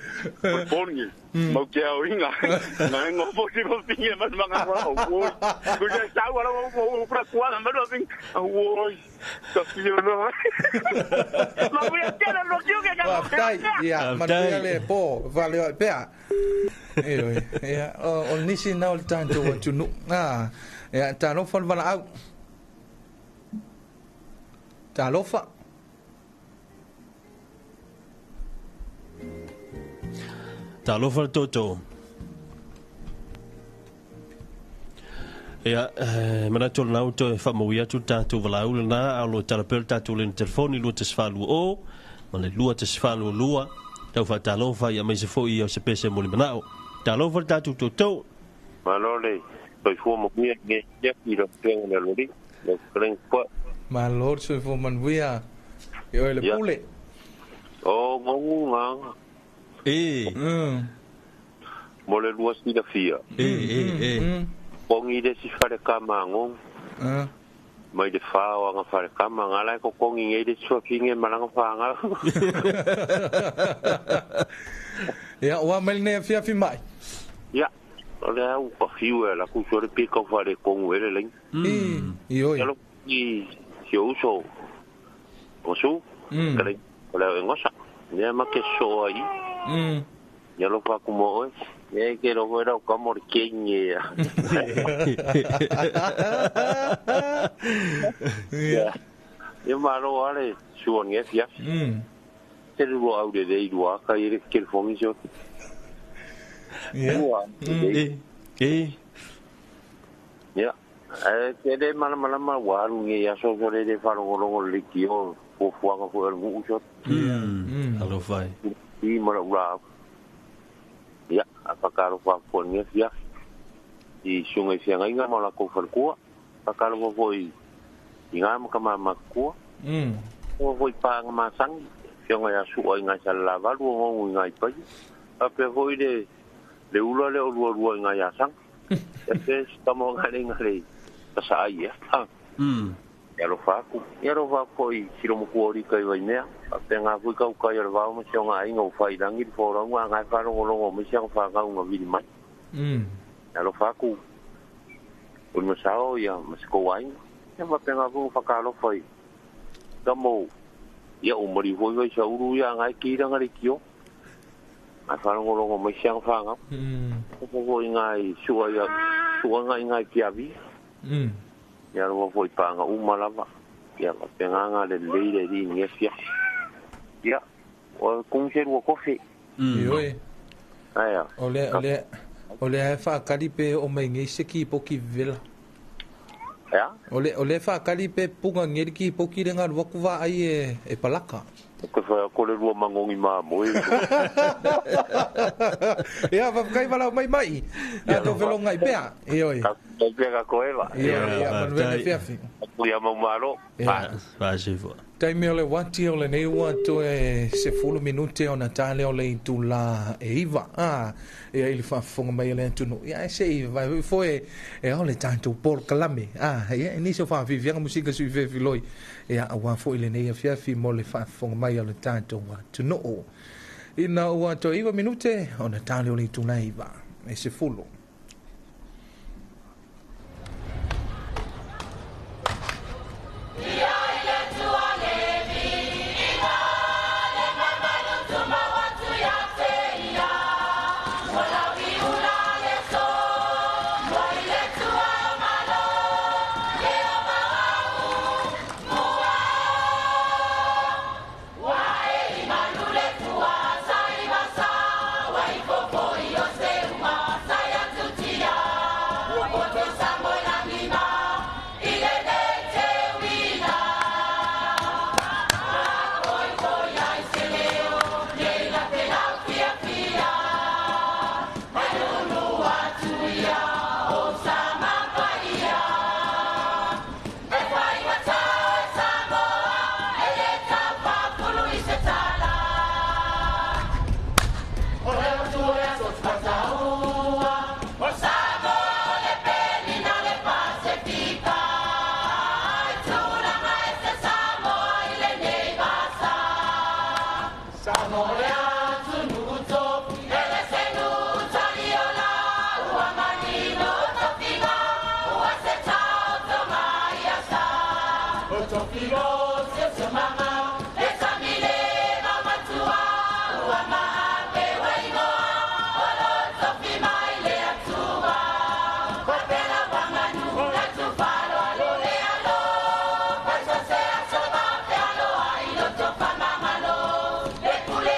S10: pongi. Mau ke au inga. Ngai ngopo si mo pinge mas mga wa o. Kuja sau ala o pra kuala ma lo ping. Oi. Ta fio no. Ma voy a tirar lo que
S6: ka. Ia, ma le po, vale pea. Ia, o nisi na o tanto o tunu. Ah, ia ta lo fal vala au. Ta lo fa.
S2: Talofa le toto. Ia, manatu o le nau toe whaamaui atu tātou valaau lena, a lo talapea le tātou lena telefoni 240 ma le 242, tau whaatalofa ia mai se foi o se pese mo le manao. Talofa le tātou toto.
S9: Malo le, soifua manuia nge ia i lo tuenga na lori, lo kalenga kwa.
S6: Malo soifua manuia. Io le pule.
S9: O ngongu nganga.
S2: E.
S9: Mo le lua silafia.
S2: E.
S9: Kongi le si fale kama ngong. Mai le whao anga whare kama ngā lai ko kongi ngei le suafinge malanga whaanga.
S6: Ia, ua maile nei afiafi mai.
S9: Ia, o le au ka fiu e la kuso le pika whare kongu ele lengi.
S6: Ioi.
S9: Ia lo ki si uso o su, kare o le au engosa. Nea ma ke soa i. Ia lo whaku mo oe. Ia ke lo wera o kamori kengi ia. Ia. Ia maro ale suan nge fia. Te rua au le rei rua ka i le kelefongi sio.
S6: Ia.
S2: E.
S9: Ia. Te le malamalama ua alu nge ia so so le le whalongolongo le ki o fuafuaga fo ele nguu sio.
S2: Alo fai.
S9: I mara ura. Ia, a whakaro whakapua nge fia. I sunga i whianga inga ma la kou whalekua. Whakaro whakapua i ngā maka makua. Whakapua i pānga masangi. Whianga ia sua i ngā sala lavalu o ngongu i ngā ipai. A pea fo i le ula le o rua rua i ngā iasanga. Ia pea sitama o ngā le ngā le tasa ai ia. Ia ro whaku. Ia ro whaku i siromokua ori kai waimea. A pea ngā fui kau kai o le wao ma se o ngā inga o whairangi le whoranga ngā wharongorongo me se o whakau ngā viri mai. Ia ro whaku. O ni masao ia masiko wainga. Ia wapea ngā fui whakalofa i. Ka mou. Ia o mari hoi wai sa uru ia ngā kiranga le kio. Ngā wharongorongo me se o whakau. O i ngā sua ia sua ngā i ngā piavi. Ia roa foi pānga uma lava. Ia wapea ngā ngā le leire ri nge fia. Ia, o kung se rua kofi.
S6: Ioi.
S9: Aia.
S6: O le ae whaakari pe o mai ngei se ki poki vela.
S9: Ia?
S6: O le whaakari pe punga ngeri ki poki le ngā ruaku wā ai e palaka.
S9: Ko whaia kore rua mangongi mā moe.
S6: Ia, whakakai walau mai mai. Ia, tō whelonga i pea. Ioi.
S9: Ka pea ka koewa.
S6: Ia, manuele fiafi.
S9: Ia mau maro.
S2: Wā sifua.
S6: Taimi o le wati o le nei ua toe se fulu minute o na tale o le itu la e iwa. Ia ili whaafonga mai le atunu. Ia e se i vai foe e o le tātou Paul Kalame. Ia e nisi o whaafifianga musika sui whewhiloi. Ia awa fo i le nei afiafi mo le whaafonga mai o le tātou atunuu. Ina ua toe 9 minute o na tale o le itu la iwa. E se fulu.
S11: Pule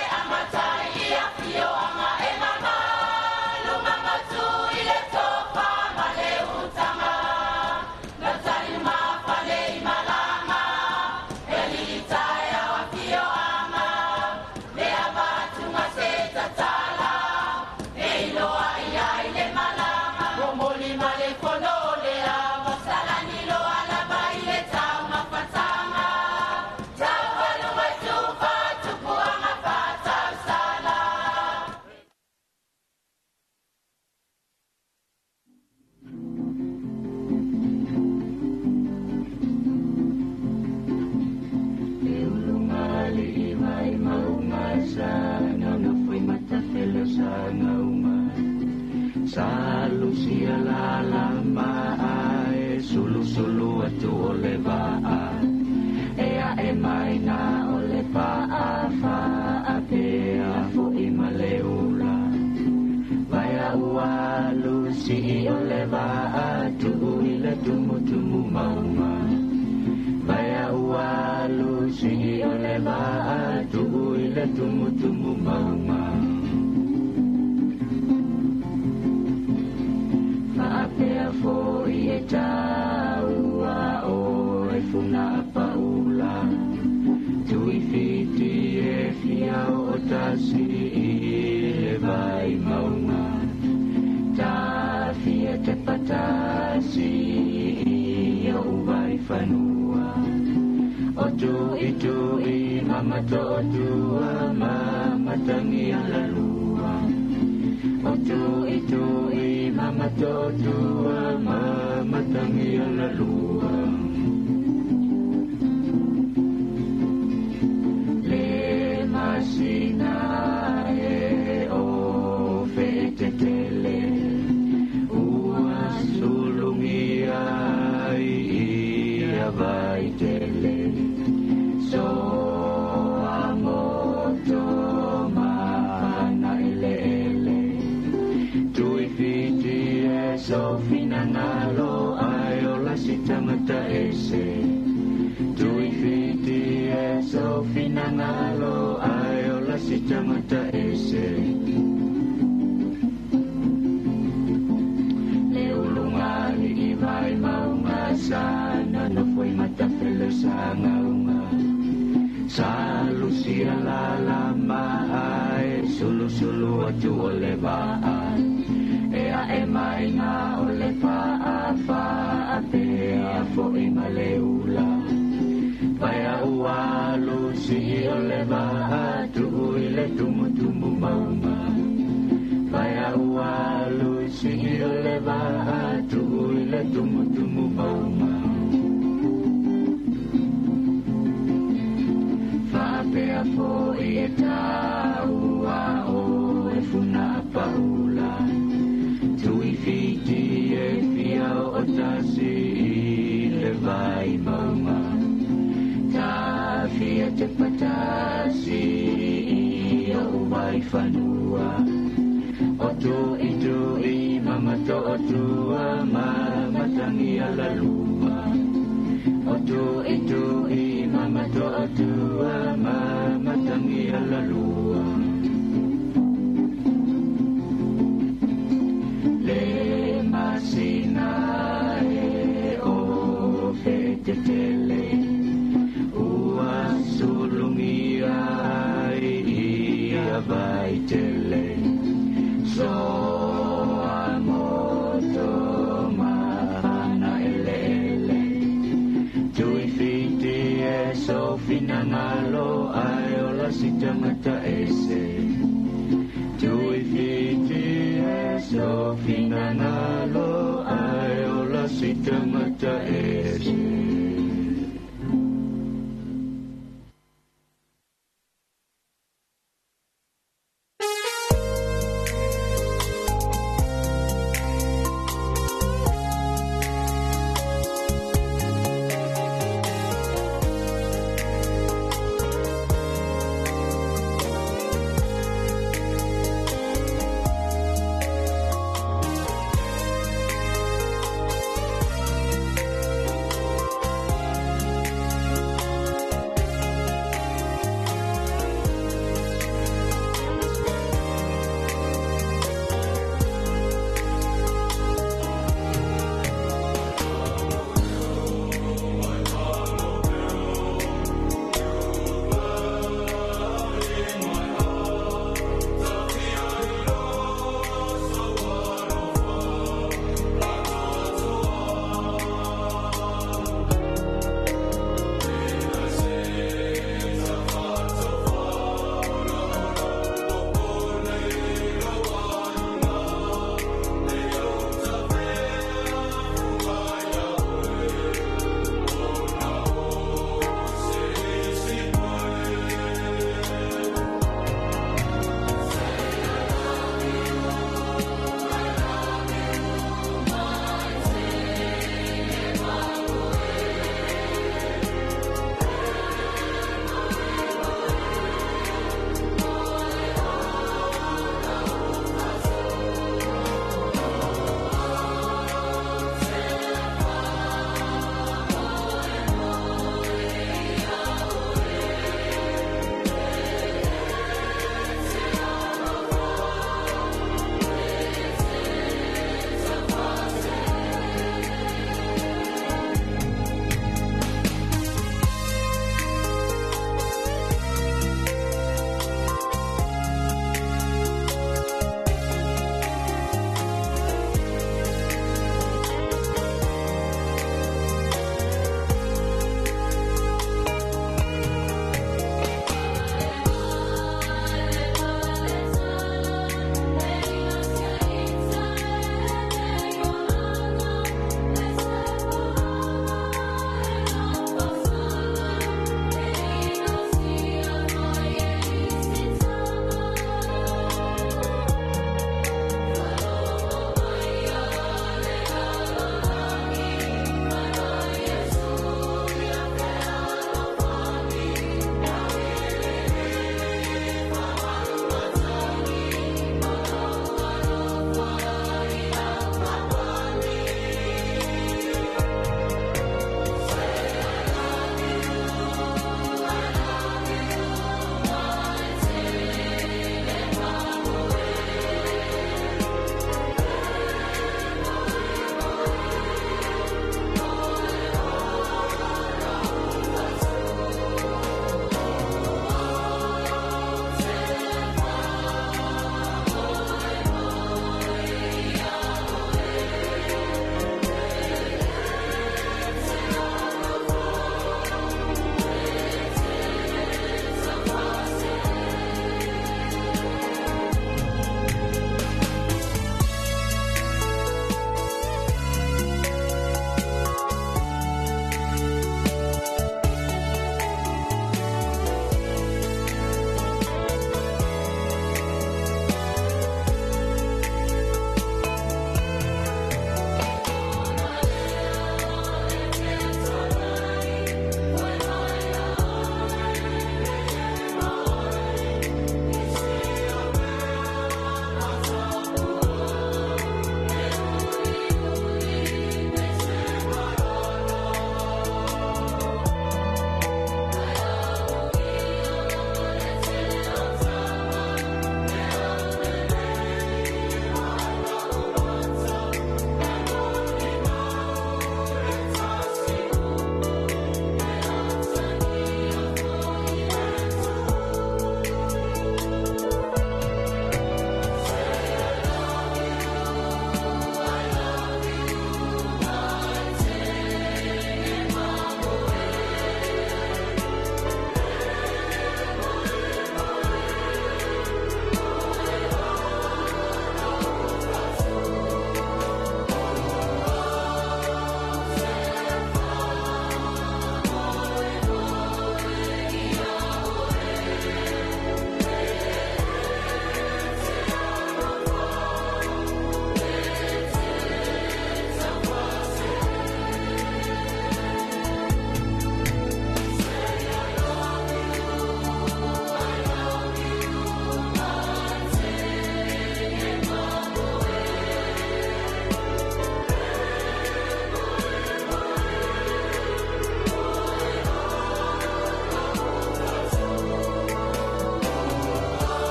S11: Sa lusia la la ma ai sulu sulu atu o le va'a e a e mai na o le pa'a fa'a pea fo'i ma le ula Vaea ua lusi o le va'a tu'u i le tumutumu mauga Vaea ua lusi o le va'a tu'u i le tumutumu mauga Faapea fo'i e taua o e funa paula Tui fiti e fia o tasi i le vai maunga Tafia te patasi i o vai fanua O tui tui mama to o tua mama tangi ala lua O tui tui mama to o tua mama tangi ala lua Le masina e o fetetele ua sulungia i ia vaitele so amoto mafana eleele tui fiti e so finangalo ai o la sitangata ese tui fiti e so finangalo ai o la sitangata ese Le ulunga li i vai maunga sana no foi matafele sangaunga Sa lusia la la ma ai sulu sulu atu o le va'a E a e mai na o le pa'a fa'a pea fo'i ma le ula Vaea ua lusi o le va'a tu'u i le tumutumu mauga Vaea ua lusi o le va'a tu'u i le tumutumu mauga Faapea fo'i e taua o e funa paula Tui fiti e fia o tasi i le vai maunga Tafia te patasi i o vai fanua O tui tui mama to o tua mama tangi ala lua O tui tui mama to o tua mama tangi ala lua Le masina e o fetetele ua sulungia i ia vaitele so amoto mafana eleele tui fiti e so finangalo ai o la sitangata ese tui fiti e so finangalo ai o la sitangata ese.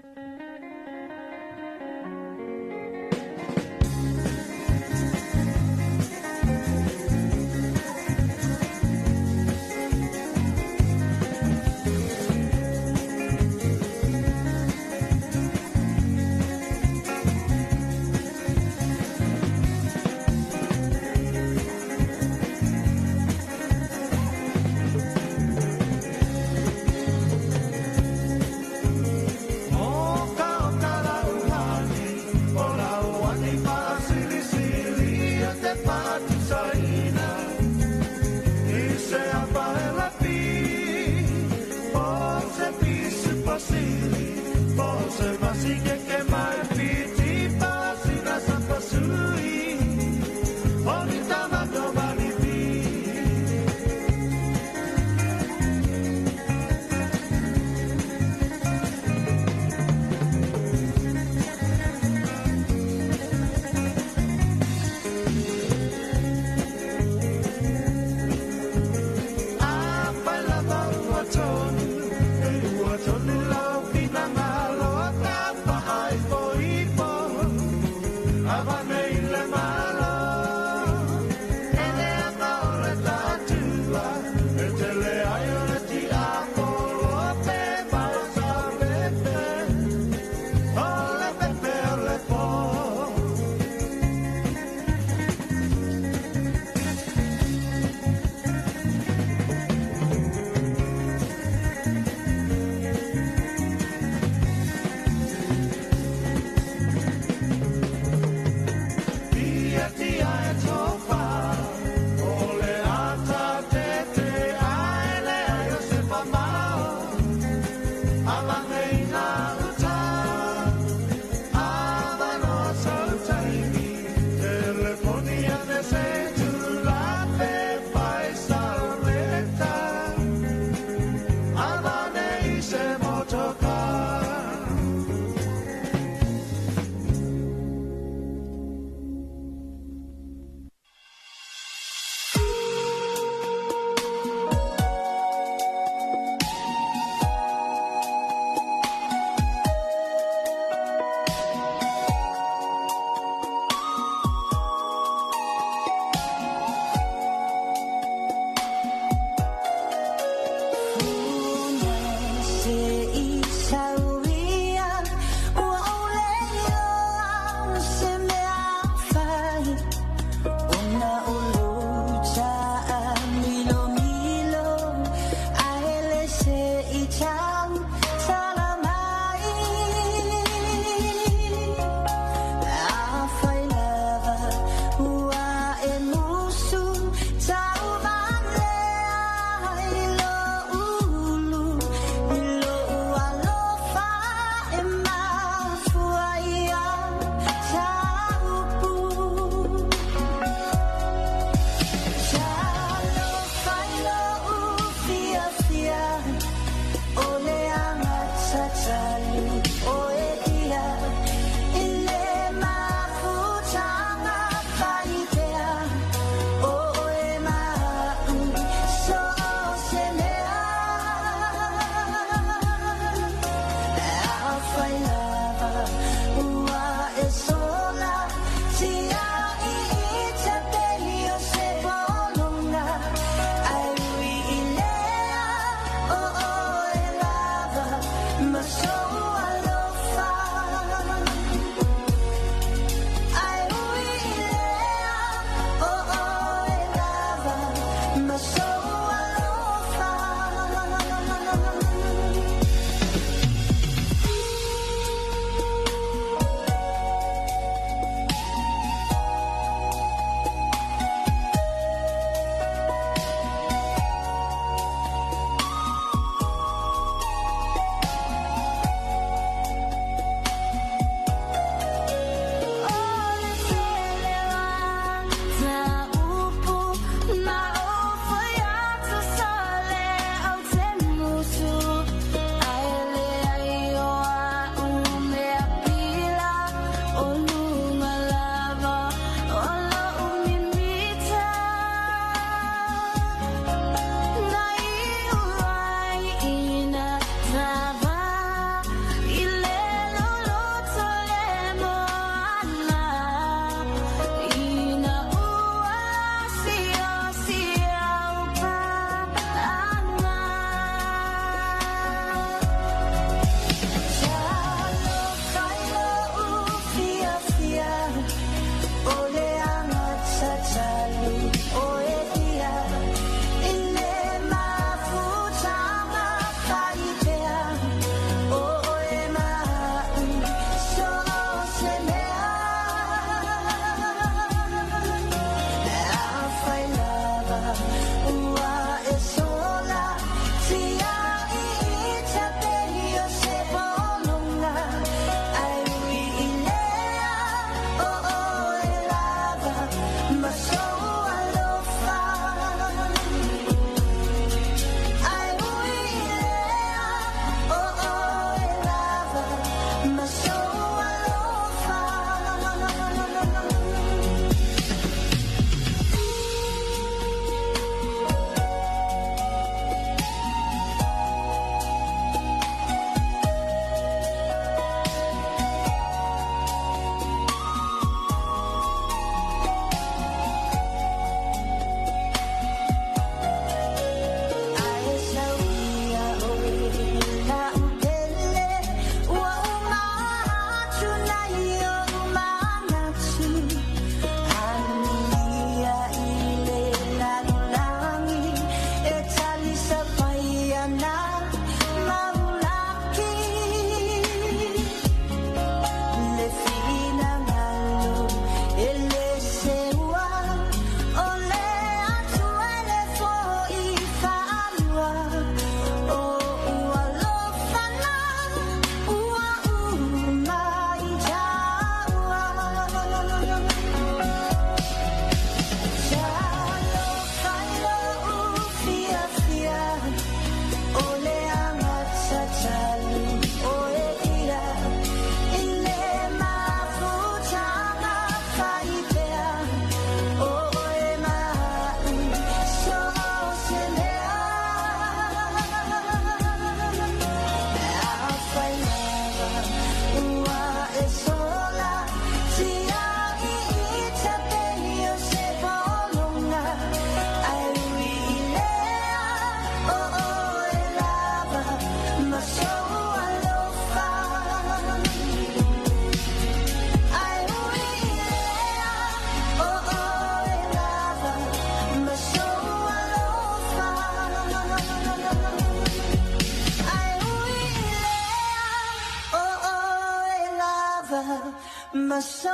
S3: Ma so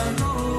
S3: alofa.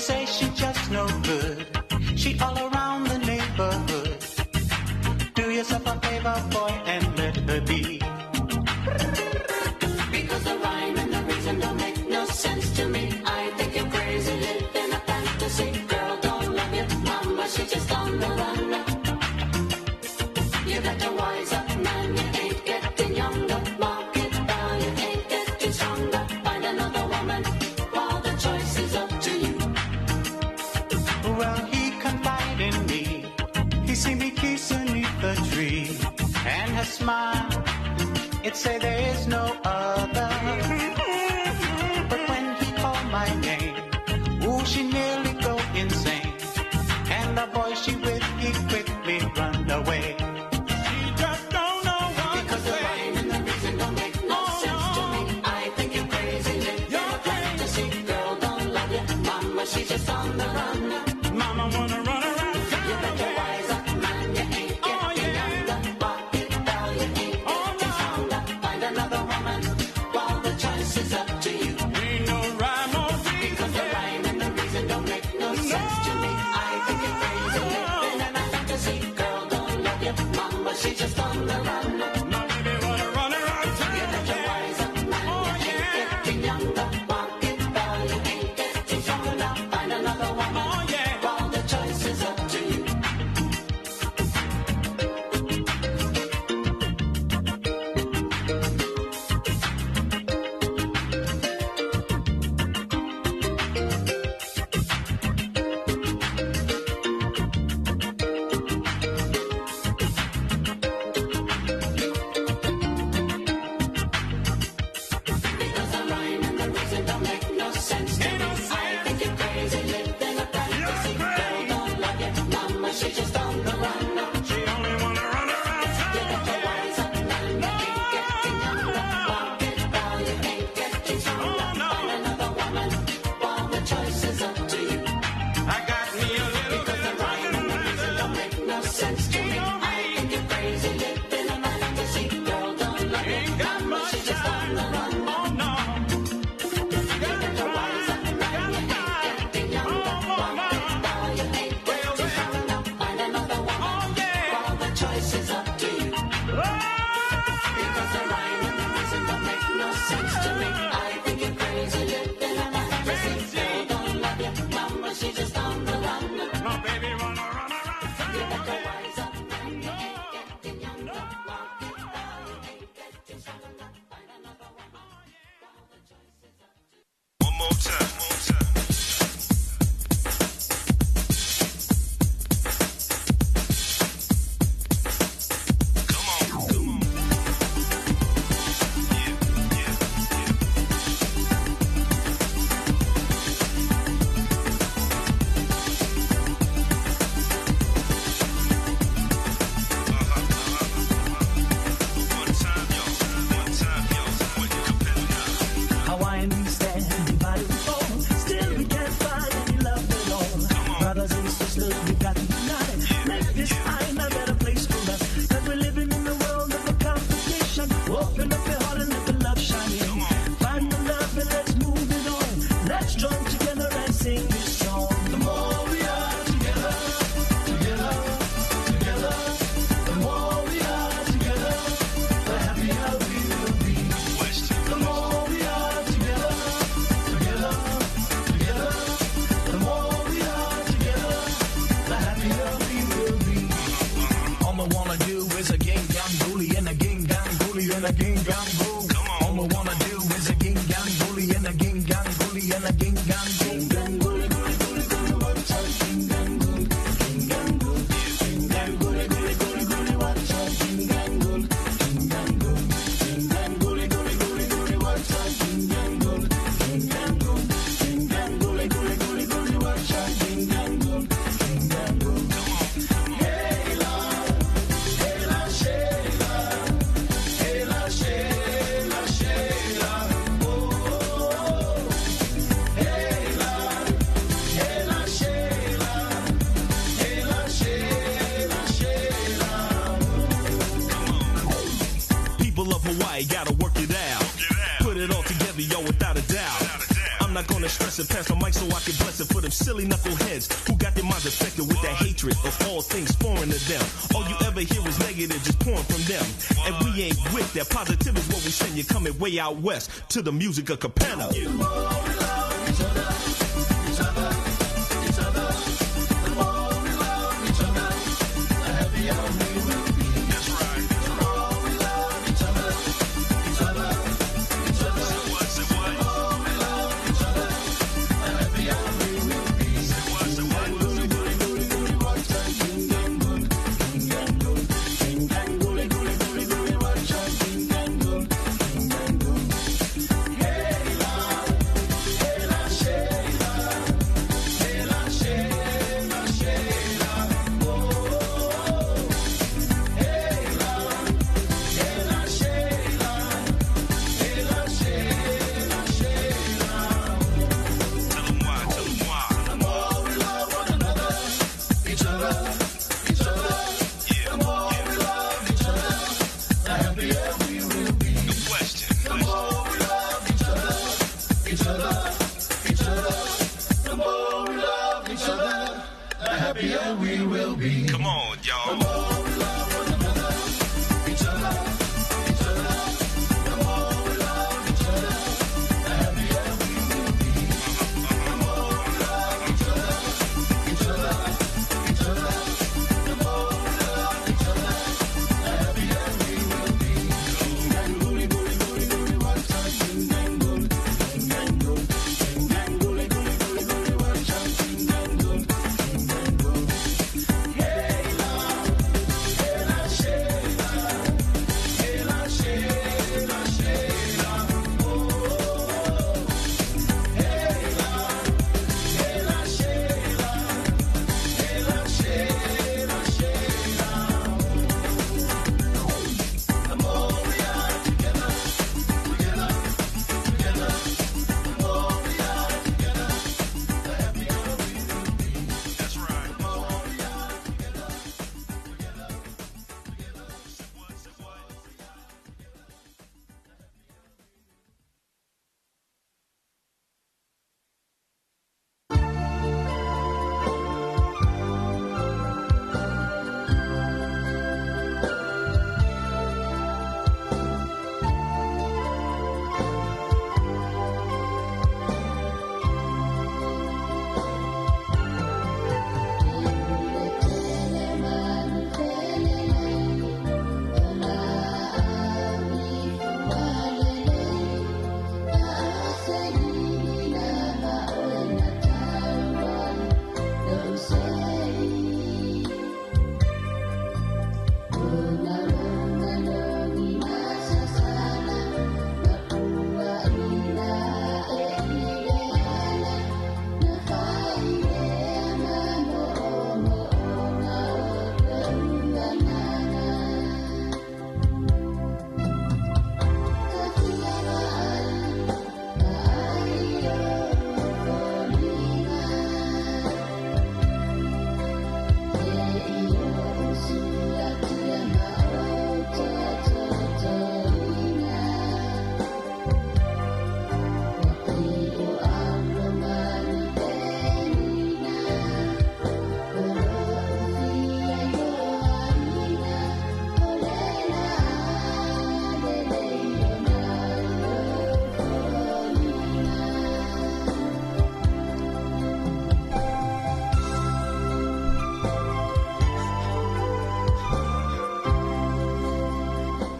S12: say she just no good. She all around the neighborhood. Do yourself a favor, boy, and let her be.
S13: Because the rhyme and the reason don't make no sense to me. I think you're crazy, living a fantasy. Girl, don't love your mama, she just on the run. You got to wise up, man, you ain't getting younger. Market value ain't getting stronger. Find another woman while the choice is up to you.
S12: Well, he confided in me. He see me kiss beneath the tree, and her smile, it say there is no other. But when he called my name, ooh, she nearly go insane. And the boy she with, he quickly run away.
S1: She just don't know what
S13: Because
S1: to
S13: the
S1: say.
S13: rhyme and the reason don't make no sense to me. I think you're crazy, living a fantasy. Girl, don't love your mama, she's just on the run.
S1: Mama wanna run around
S13: You
S1: town.
S13: better wise up, man, you ain't getting younger. Market value ain't getting stronger. Find another woman while the choice is up to you.
S1: Ain't no rhyme or reason.
S13: Because the rhyme and the reason don't make no sense to me. I think you're crazy, living in a fantasy. Girl, don't love your mama, she's just on the run.
S1: My baby wanna run around
S13: You
S1: town.
S13: better wise up, man, you ain't getting younger. Market value ain't getting stronger. Find another woman.
S14: it. Pass the mic so I can bless it for them silly knuckleheads who got their minds affected with that hatred of all things foreign to them. All you ever hear is negative just pouring from them. And we ain't with that. Positive is what we send you coming way out west to the music of Capenna.
S15: We will be.
S14: Come on, y'all.
S15: The more we love one another, each other, each other. The more we love each other, the happier we will be. The more we love each other, each other, each other. The more we love each other, the happier we will be. Guli guli guli guli wacha gul gul guli guli guli guli wacha gul.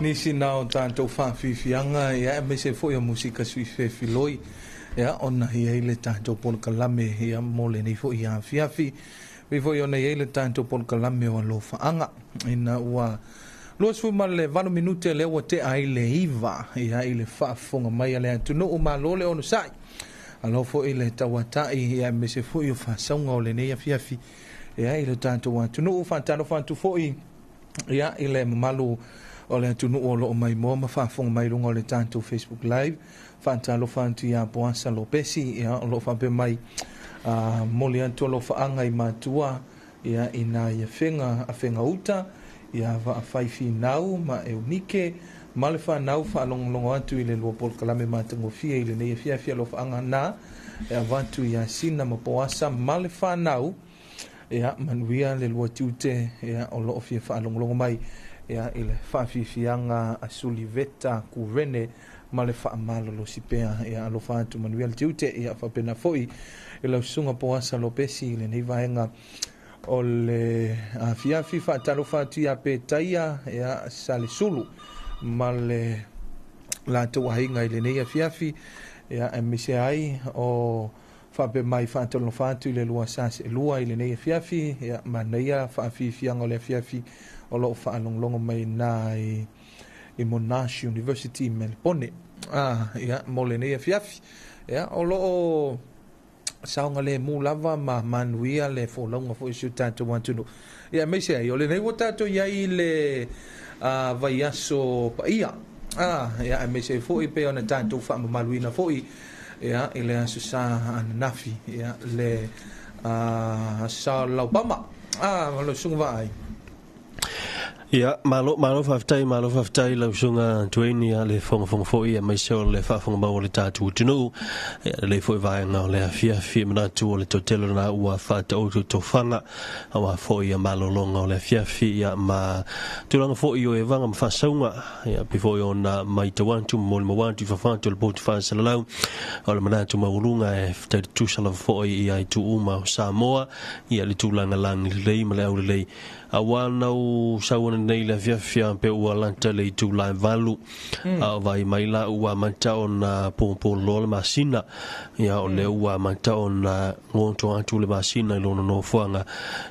S6: Nisi nā o tātou whawhiwhianga, ia e mese foi o musika sui whewhiloi, ia ona ia i le tātou polokalame, ia mole nei foi ia fiafi, vi foi ona ia i le tātou polokalame o alofaanga. Ina ua 28 minute le ua te ai le iva, ia i le whaafonga mai a le atunu'u malo le ono sai. Alo foi le tawatai, ia e mese foi o whasaunga o le nei afiafi, ia i le tātou atunu'u, whantano whantu foi, ia i le mamalu o le atunu'u o loo mai moa ma faafofoga mai luga o le tatou Facebook Live. Faatalofa atu iā Poasa Lopesi, ia o loo faapea mai moli atu alofaaga i matua, ia i nā ia fega afega uta, ia vaafai finau ma Eunike Ma le whanau whaalongolongo atu i le lua polokalame matagofie i lenei afiafi alofaga na e avatu ia Sina ma Poasa ma le whanau ia manuia le lua tiute ia o loo fia faalogologo mai ia i le faafiafiaga a Suliveta Kurene ma le faamalolosi pea ia alofa atu manuia le tiute ia faapena fo'i i lau susuga Poasa Lopesi i lenei vaega o le afiafi faatalofa atu ia Petaia ia Salesulu ma le latou aiga i lenei afiafi ia aemaise ai o faapea mai faatalofa atu i le lua sa seelua i lenei afiafi ia manaia faafiafiaga o le afiafi o loo faalogologo mai na i Monash University i Melbourne ia mo lenei afiafi ia o loo saoga lemu lava ma manuia le folauga fo'i si o tatou atunuu ia aemaise ai o lenei ua tatou iai le vaiaso paia ia aemaise ai fo'i pei ona tatou faamamaluina fo'i ia i le aso sa ananafi ia le sa laupama ma lau susuga Vaai.
S2: Ia, malo, malo faafetai lau susuga Dwayne ia le fogafoga foi aemaise o le faafogamau o le tatou atunuu. Ia lelei foi vaega o le afiafi e manatu o le toatele lena ua faataoto tofaga aua foi ia malologa o le afiafi ia ma tulaga foi o evaga ma faasauga ia pei foi ona matau atu ma molimau atu i fafo atu o le potu faasalalau o le manatu maualuga e fetaitutusa lava foi ia itu uma o Samoa ia le tulaga lagi lelei ma le aulelei aua nau sauana nei le afiafi pe ua lata le itu lae valu a o vai mai la ua amata ona pōpō loa le masina ia o le ua amata ona goto atu le masina i lona nofoaga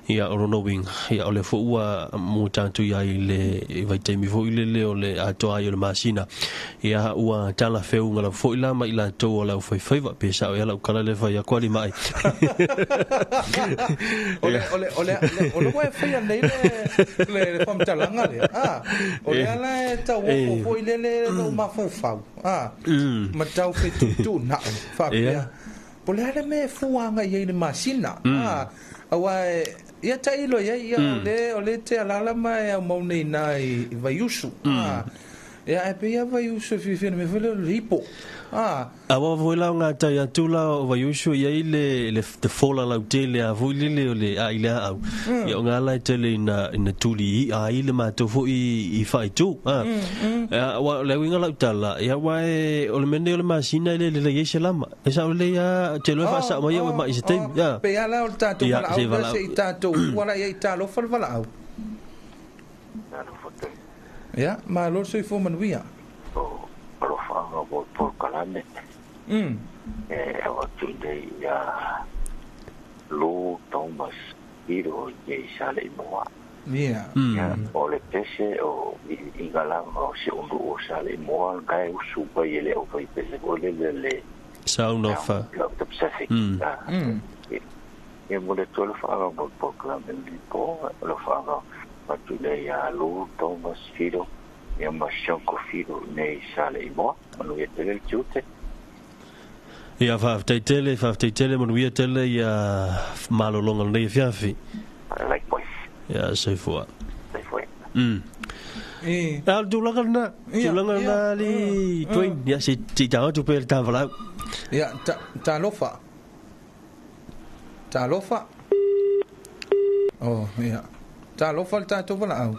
S2: ia o lona uiga ia o le foi ua mo tatou iai le vaitaimi foi lele o le atoa ai o le masina ia ua talafeuga lava foi la ma i latou o le aufaifaiva pe sao ea lau kala le fai atu ali mai.
S6: O le o le o le o le ua e faia nei le faamatalaga lea o le ala e tauofo foi lele lou mafaufau ma tau fetuutuunai faapea po le a le mea e fuaga i ai le masina auā ia tailo iai ia o le te alala ma e aumau nei na i Vaiusu ia ae pei a Vaiusu e fiafia na mea foi lea o le ipo.
S2: Aua foi la o gatai atu la o Vaiusu iai le te fola lautele a foi lele o le a i le aau ia o gala e tele ina tuli i ai le matou foi i faaitu ua le uiga lau tala ia ua e o le mea nei o le masina e le lelei ai se lama e sao lelei a te loe faasao mai au e mai se taimi ia.
S6: Pei ala o le tatou
S2: Ia,
S6: valaau
S2: se
S6: lea
S2: valaau.
S6: Se i tatou ua la ia i talofa le valaau ia malo le soifua manuia.
S9: Alofaga mo polokalame e avatu nei ia Lou Thomas Hiro nei sa le imoa. Ia o le pese o igalanga o se undu o sa le imoa gae usu pai e le o fai pese o le
S2: Sound of
S9: of the Pacific. Ia mo le tolu faaga mo polokalame li po alofaga atu nei ia Lou Thomas Hiro ia ma Sean Fido nei sa le imoa manuia tele le tiute.
S2: Ia faafetai tele manuia tele ia malologa lenei afiafi.
S9: Likewise.
S2: Ia soifua.
S9: Soifua.
S2: A o le tulaga lena tulaga lena ali Dwayne ia se titaga atu pe le tavalau.
S6: Ia talofa talofa oh ia talofa le tatou valaau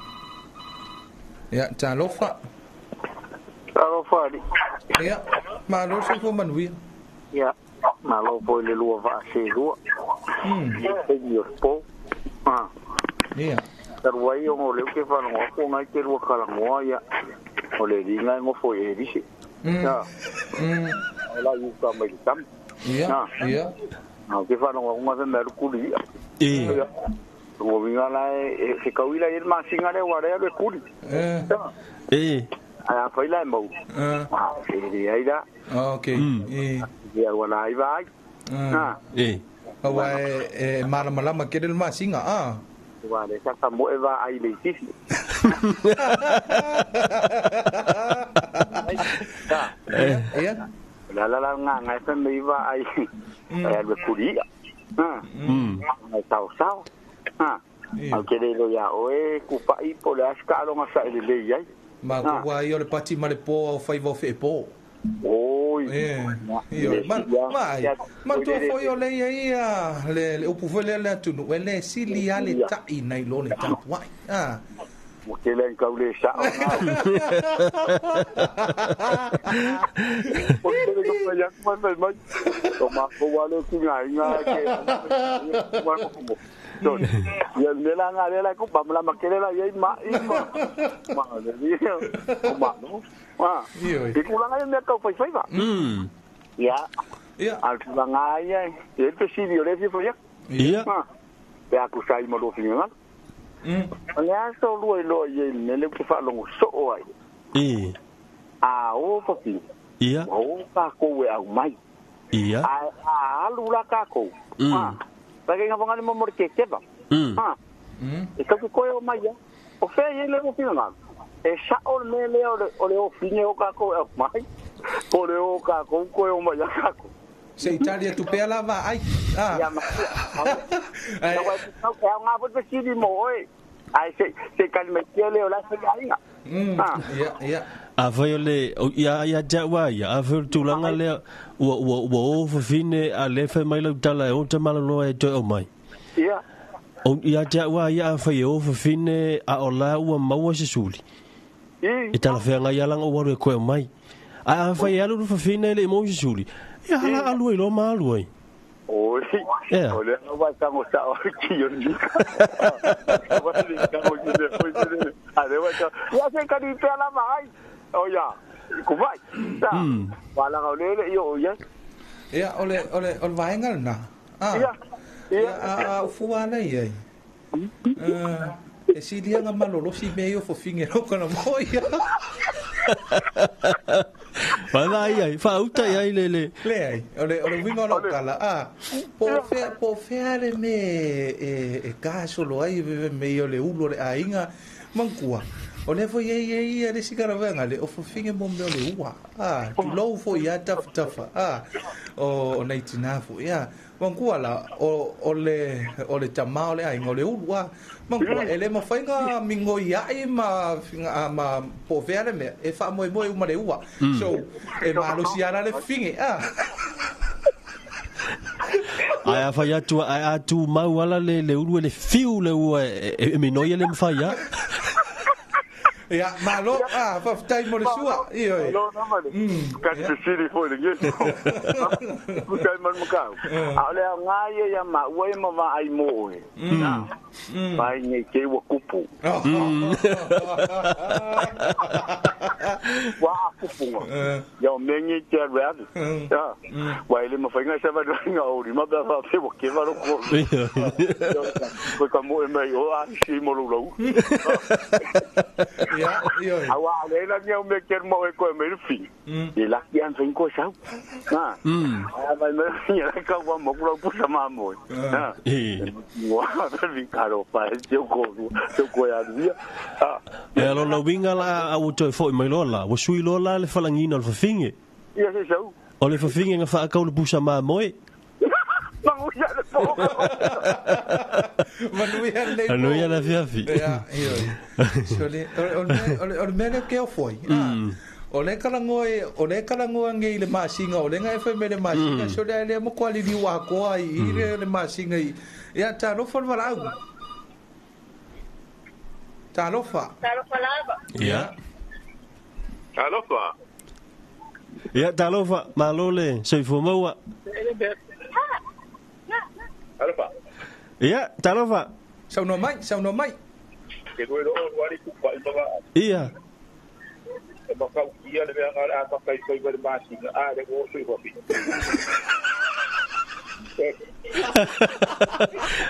S6: ia talofa.
S10: Talofa ali.
S6: Ia malo le soifua manuia.
S10: Ia, malo foi le lua vaa se lua. Ia taimi o le po. Ah.
S6: Ia.
S10: Talu ai ona o lea ou te faalogo atu ona ai te lua kalagoa ia. O le liga e gofo i elise. Ia. O la iuka mai le tami.
S6: Ia, ia.
S10: Ou te faalogo atu ga mea lukuli ia. Ia. Ua uiga la e fekauila i le masina lea ua lea alu e kuli. Ae afai la e mau. Ah, e le ai la.
S6: Okay.
S10: Ia ua la ai vai. Ah.
S6: Aua e malamalama kele le masina a.
S10: Ua le sa mo e va ai le sisi.
S6: Ia.
S10: La la la nga nga fa me va ai. Ai alu e kuli ia. Ah. Ai sao sao. Ah. Au ke le lo ia oe kupai po le aska alonga sa le le iai.
S6: Ma kua ia o le pati ma le po au faiva o feepo.
S10: Oi.
S6: Io, ma ma ma tu foi o le ia ia le le upu foi le le atunu e le sili ale tai nei lo le tapuai. Ah.
S10: Mo te le kau le sa o na. O te le ko ya ko mai mai. O ma ko wa le ki ngai nga ke. Ma ko mo. So, ia me la nga le la ko ba la ma ke la ia ma i ma. Ma le ni. O ma no. Ah. Ke ku la ngai me kau fai fai va. Ia.
S6: Ia.
S10: Al tu la ngai ia. E te si o le fi foi.
S2: Ia.
S10: Pe a ku sai mo lo fi nga. O le aso lua i loa i e le ke whaalongo soo ai.
S2: I.
S10: A o papi.
S2: Ia.
S10: O kākou e au mai.
S2: Ia.
S10: A alu la kākou. A. Pake inga wangani mo more ke kewa. A. E kauke koe o mai ia. O whea i le o whina ngā. E sa o le mea lea o le o whine o kākou e au mai. O le o kākou koe o mai a kākou.
S6: Se Italia tu pea lava ai. Ah.
S10: Ia ma. Ai. E au ngā fote siri mo oe. Ai se se kalme kele o la se ainga.
S6: Ia ia.
S2: A vai le ia ia jawa ia a vai tulanga le ua ua ua o fine a le fe mai lo tala o tamala lo e to mai.
S10: Ia.
S2: O ia jawa ia a vai o fine a ola ua maua se suli. E tala fe ngai ala o waru e koe mai. A vai alu fine le mo se suli. Ia hala alu e lo ma alu ai.
S10: Oi. O le va tango sa o ki yo ni. Va le tango ki le foi le. A le va ya se ka di pela mai. O ya. Ku vai. Ta. Va la ga le yo ya.
S6: Ia ole ole ol vaenga na. Ah.
S10: Ia.
S6: Ia a fu ala ia. E si lia nga malolo si me yo fo finge ro kana mo ia.
S2: Vai ai, fa uta ai le le.
S6: Le ai, ole winga lo kala. Ah, po fea le me e kaso lo ai me yo le ulo le ainga mankua. O le foi ai ai le sigara venga le o fo finge mo me le ua. Ah, tu lo fo ia taf taf. Ah, o nei tinafu. Ia, mankua la o le tamao le ainga le ulu. Mankua ele ma fainga mingo ia i ma ma po fea le me e fa moi moi uma le ua. So e malo siara le finge. Ah.
S2: Ai a fai atu ai atu mau ala le ulu le fiu le ua e minoia le mfai.
S6: Ia, malo, ah, faafetai mo le sua. Io e.
S10: Malo na male. Ka te siri foi le ngeso. Ku kai man makau. A le ngai ia ma ua e ma va ai mo e. Vai nei ke ua kupu. Wa kupu. Ia mengi te red. Ya. Wa ile ma fainga sa va nga o ri ma ba fa fe wo ke va ro ko. Ko ka mo e mai o a si mo lo lo.
S6: Ya, io.
S10: Awa le la nia me ker mo e ko me fi. E la ki an fin ko sa. Na. A vai me ya ka wa mo ko pu sa ma mo. Na. Wa vi karo pa yo ko yo ko ya dia. Ah.
S2: E lo la winga la au to foi mai lola. Wa sui lola le falangina le fafinge.
S10: Ia se sau.
S2: O le fafinge nga fa ka le pusa ma mo e.
S10: Manguia le po.
S6: Manuia le.
S2: Manuia la fiafi.
S6: Ia, io. So le o le mele ke o foi. O le kalangoe ngai le masinga, o le ngai foi mele masinga, so le le mo kwali li wa ko ai i le masinga i. Ia talofa le valau. Talofa.
S7: Talofa lava.
S2: Ia.
S10: Talofa.
S2: Ia talofa, malole, soifua maua.
S8: Talofa.
S2: Ia, talofa.
S6: Saunoa mai, saunoa mai.
S8: Ke koe lo wari ku pa i maka.
S2: Ia.
S8: E maka ukia le mea ngā a maka i koe wale masinga a le o sui wapi.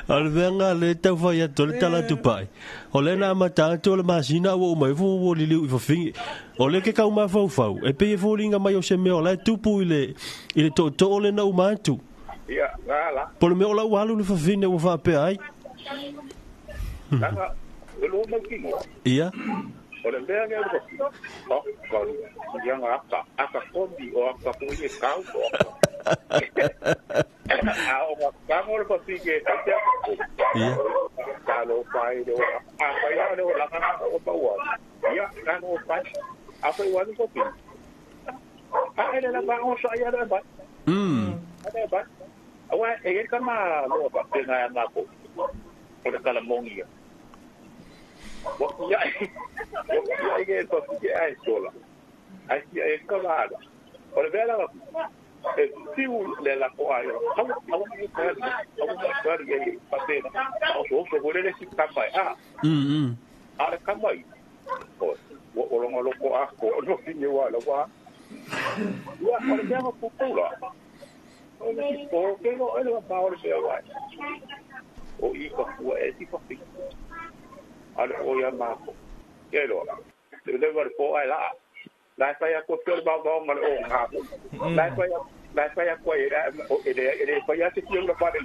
S2: O le mea ngā le tau whai atu le tala tupai. O le nā mata atu o le masina ua umai fo ua liliu i wawhingi. O le ke kau mawhau whau. E pei e fōlinga mai o se mea o lai tupu i le toto o le na uma atu.
S8: Ia, ngā la.
S2: Po le mea o lau alu le whawhine ua whapea ai.
S8: Nanga, e lo mau kingo.
S2: Ia.
S8: O le mea ngea le whawhine. O, karu, ia ngā aka. Aka kombi o aka pui e kau o aka. A o ngā kango le whawhine e te aka kombi.
S2: Ia.
S8: Ka lo pai le o a pai a le o langa o paua. Ia, na no pai. A foi o ano ko pi. A ele la ba o sa ia le ba. A le ba. Awa e e ka ma lo ba pe na ma ko. O le kala mongi ia. Wa ia. Wa ia e pa ki ai sola. Ai ia e ka ba. O le vela e tiu le la ko ai. Au au ni ka au ka ka ia pa pe na. O so so le le si ka mai. A. A le ka mai. O o longo loko a ko no ni wa la wa. Ia o le mea ko pula. O le po ke no ele wa pa o le mea wa. O i ka fua e ti papi. A le o ia mako. Ia lo. Le le wa po ai la. La pa ia ko pio ba ba ma le o nga. La pa ia ko e e e pa ia te pio la pa le.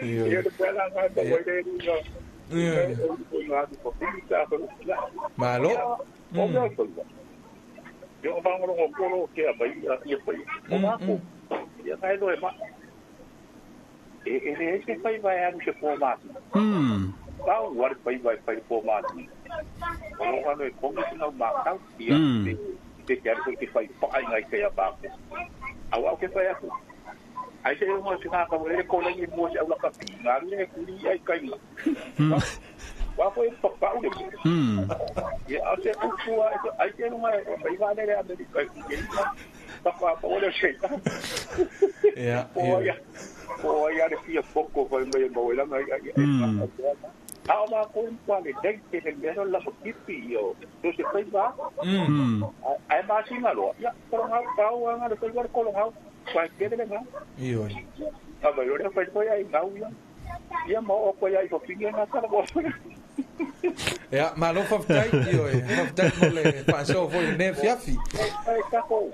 S8: Ia le pa la nga ta o le ni.
S6: Malo.
S8: Yo ba ngolo ngolo ke ba ia pa. O ma ko. Ia kai do e ma. E e se fai vai a se po ma. Tau war pai vai pai po ma. O lo ano e kongi sina ma kau ia te te ar ko te fai pa ngai te ia ba. Au au ke fai aku. Ai se mo se ka ko le ko le mo se au la ka pi. Nga le kuri ai kai. Wa ko e pa pa u le. Ia au se ku ai te no mai pai va le Amerika i ke. Pa pa pa o le se.
S6: Ia.
S8: O ia le fia poko vai mai mo la mai ai. A ma ko pa le dei te le mero la ko tipi yo. To se fai va. Ai ma singa lo. Ia ko ngau pau nga le ko ko ngau. Pa ke le ngau.
S6: Io.
S8: A ba yo le fai ko ai ngau ia. Ia mo o ko ia i fo finga na ka mo.
S6: Ia, malo faftai io e. Faftai mo le paso foi ne fiafi.
S8: Ai ka ko.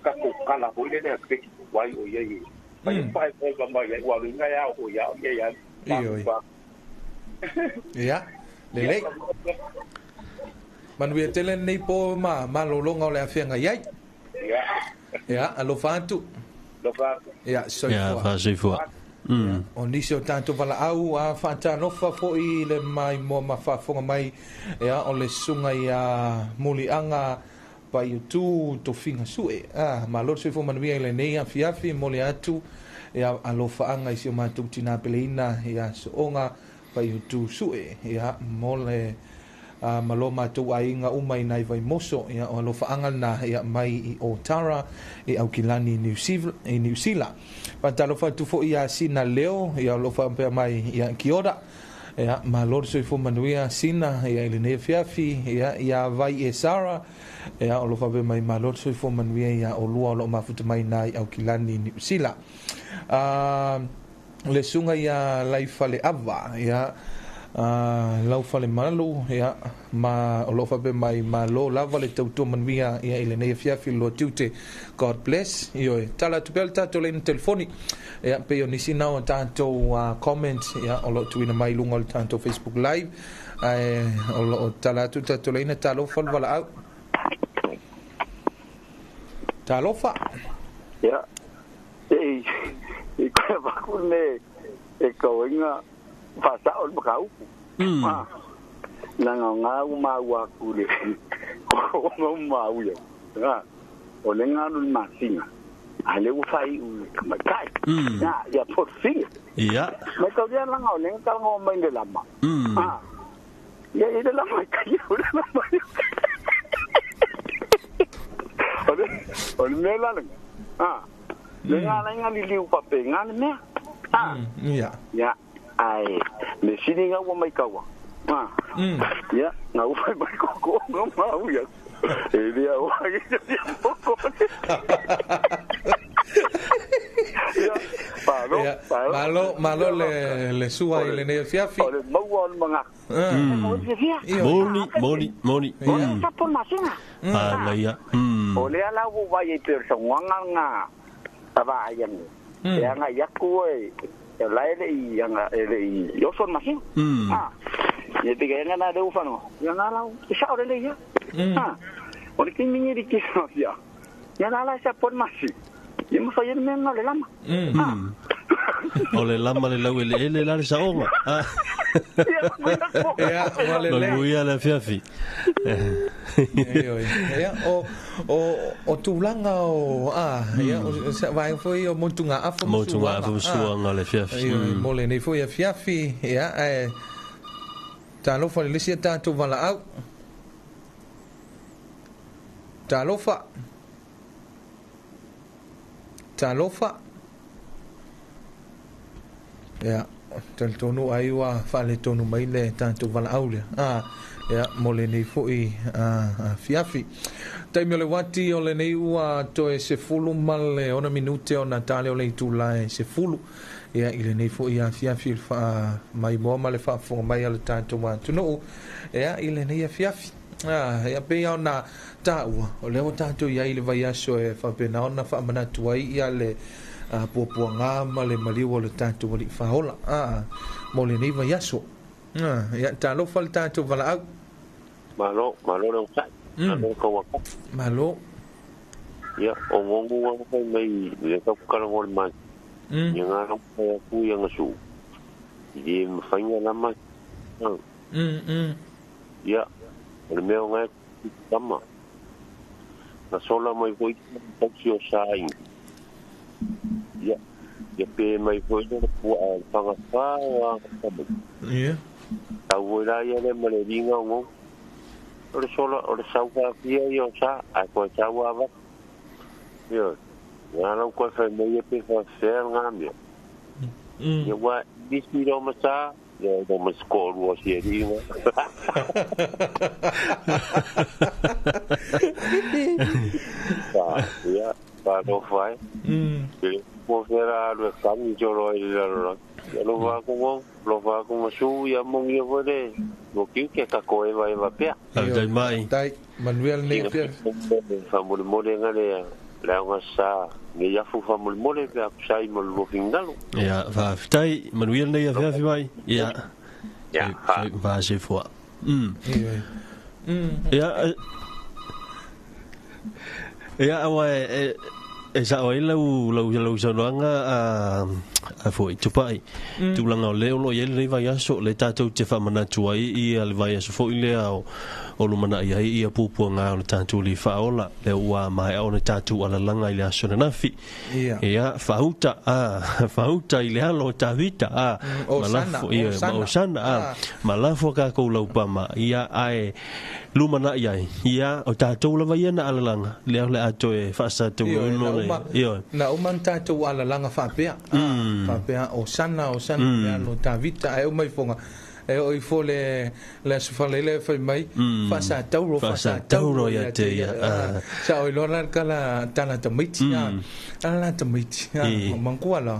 S8: Ka ko kala ko le le ke wai o ia i. Pai pai ko ba mai ia wa lu ngai au ko ia ia ia.
S6: Io. Ia, lelei. Manuia tele nei po ma malolonga o le afianga iai.
S8: Ia.
S6: Ia, alofa atu.
S8: Alofa atu.
S6: Ia, soifua.
S2: Ia, faasoifua.
S6: O nisi o tātou valaau a whaatalofa foi le mai moa mawhaafonga mai ia, o le sunga ia mulianga pai utu tofinga sue. Ah, malo soifua manuia i lenei afiafi mole atu ia alofaanga i si o mātou tina peleina ia soonga pai utu sue. Ia, mole malo mātou ainga uma i nai vaimoso ia o alofaanga na ia mai i Otara i Aukilani New Zealand. Patalofa atu foi ia Sina Leo ia alofa pea mai ia Kiora. Ia malo soifua manuia Sina ia i lenei afiafi ia ia vai e Sara ia alofa pea mai malo soifua manuia ia olua o loo mafuta mai nai Aukilani New Zealand. Le sunga ia Laifale Ava ia lau fale malu ia ma o lo fape mai malo lava le tautua manuia ia i lenei afiafi lo tiute. God bless io e tala atu pea le tatou leina telefoni ia pei o nisi nao o tatou comment ia o loo tuuina mai luga o le tatou Facebook Live ae o loo tala atu tatou leina talofa le valaau. Talofa.
S10: Ia e e koe vaku ne e kauinga whasao le makaupu. Nanga ngā umau aku le. O ngā umau ia. O le ngā nu masinga. A le uwhai u kamaikai. Ia, ia potfinga.
S2: Ia.
S10: Mai kau dia langa o le ngā ngā mai le lama. Ia i le lama kai o le lama. O le mea langa. Le ngā ngā liliu pape ngā le mea.
S6: Ia.
S10: Ia. Ai, me sini ngā ua mai kaua. Ia, ngā uwhai mai koko ngā mau ia. E rea oa i te poko. Ia, malo,
S6: malo. Malo le sua i le nei fiafi.
S10: O le maua o le manga.
S2: Moni, moni, moni.
S10: O le sapo masinga.
S2: Ala ia.
S10: O le ala ua vai e te songoanga ngā tava aiangu. E anga iaku e. E lai le i anga e le i yoson masinga. Ye te nga na le ufano. Ya na la e sa ore le ia. O le kingi ri ki sa ya. Ya na la sa por masi. Ye mo fa ye me nga le lama.
S2: O le lama le laueleele la le saoga. Ah.
S6: Ia, ua lelei.
S2: Manuia le afiafi.
S6: Ioe. Ia, o tulaga o, a, ia, o se vaega foi o motugaafa ma
S2: Motugaafa ma suaga o le afiafi.
S6: Ioe, mo lenei foi afiafi, ia, ae talofa i le isi a tatou valaau. Talofa. Talofa. Ia, talitonu ai ua faaletonu mai le tatou valaau lea. Ah, ia, mo lenei foi afiafi. Taimi o le uati o lenei ua toe 16 minute ona tale o le itulā e 10. Ia, i lenei foi afiafi i le faamaimoa ma le faafofoga mai a le tatou atunuu. Ia, i lenei afiafi. Ah, ia pei ona taua, o lea ua tatou iai i le vaiaso e faapena ona faamanatu ai ia le puapuaga ma le maliu o le tatou alii faaola. Ah, mo lenei vaiaso. Ah, ia talofa le tatou valaau.
S9: Malo, malo le onosai. Malo le kauaka.
S6: Malo.
S9: Ia, o gogu ua fai mai le taukalago le mai. Ia ngā rau pai aku ia ngasu. I le mawhainga la mai. Ia, o le mea o ngai tama. Na sola mai foi tausi o sa ingi. Ia, ia pe mai foi le pua a le whangawha o a kama.
S6: Ia.
S9: Tau voi la ia le ma le ringa o ngō. O le sola, o le sauka fia ia o sa, a koe sau a waka. Ia, ngā lau koe whai mai e pe whawhea ngā mea. Ia wā, nisi rau ma sa, ia rau ma skoru o si e ringa. Ia, wā no whai. Ia, mo whera alu e kangi toro ai le lalo. Ia lo wā kongo, lo wā kongo su, ia mongi o whare. Mo kiu ke kako ewa ewa pea.
S2: Au tai mai.
S6: Tai, manuia lenei afiafi.
S9: Whamole mole ngale le aoga sa nge iafu faamolemole pe a kusai ma le lua finagalo.
S2: Ia, faafetai, manuia lenei afiafi mai. Ia.
S9: Ia,
S2: Vasefoa. Ia, ia, aua e sao ai lau saunoaga a foi tupai. Tulaga o lea o loo i ai lenei vaiaso, le tatou te faamanatu ai ia le vaiaso foi lea o lumanai ai ia puapuaga o le tatou alii faaola, lea ua maea ona tatou alalaga i le aso ananafi.
S6: Ia.
S2: Ia, faauta, faauta i le alo o Tavita,
S6: Osana,
S2: malafo, ia,
S6: Osana.
S2: Osana, malafo kakou laupama, ia, ae lumanai ai, ia, o tatou lava ia na alalaga, lea o le a toe
S6: Ioe, na
S2: faasataugaina le,
S6: uma,
S2: ioe.
S6: na uma na tatou alalaga faapea. Faapea, Osana, Osana, le alo o Tavita, ae uma ifoga. E o ifo le aso faleile e fai mai, faasatauro,
S2: Faasatauro ia te ia,
S6: Sa o iloa la kala tala tamaiti, ala la tamaiti,
S2: I.
S6: o mangua la.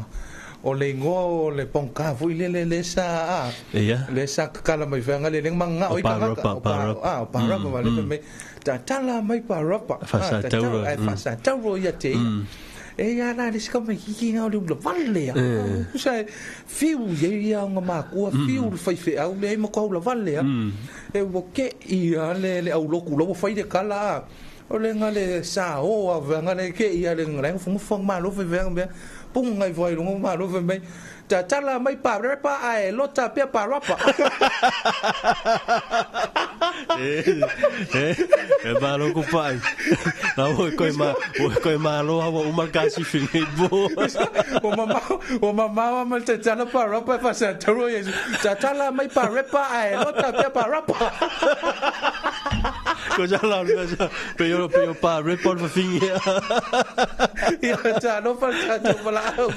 S6: O le ingoa o le pongka foi le le le sa,
S2: Ia.
S6: le sa kakala mai whanga le leng manga
S2: O
S6: o i kangaka,
S2: parapa,
S6: o pa-
S2: parapa.
S6: o parapa va le fai mai, tatala mai parapa.
S2: Faasatauro,
S6: Tatala, faasatauro ia te ia. E ia la le sika mai kiki ngā o le ula vale a. Kusa e whiu ia ia o ngā mākua, whiu le whai wheau le ai ma kua ula vale a. E ua ke ia le au loku lawa whai le kala a. O le ngā le sa o a wha ngā le ke ia le ngā lenga whunga whanga mā lo whai whanga mea. Punga ngai whai lunga mā lo whai mai. Tatala mai pa repa a e lota pia pa rapa.
S2: E malo ku pai. Na o koe ma, o koe malo hawa uma kasi fingi bo.
S6: O mama ma te tala pa rapa e whasa taro ia. Tatala mai pa repa a e lota pia pa rapa.
S2: Ko sa la le sa pe yo pa repa fa fingi.
S6: Ia ta no pa ta to pala au.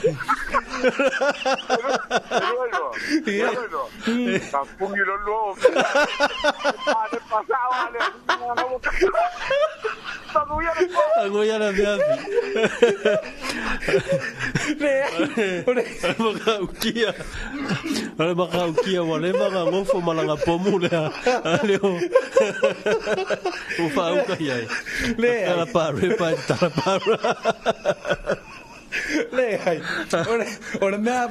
S10: Ia. Ka pungi lo lo. Ale pasao ale. Paguia le po.
S2: Angoia la fiafi.
S6: Le. Ole.
S2: Makaukia. Ale makaukia wa le manga ngofo malanga pomu le. Ale o. O fa uka ia.
S6: Le.
S2: Tala pa repa tala pa.
S6: Le ai. O le mea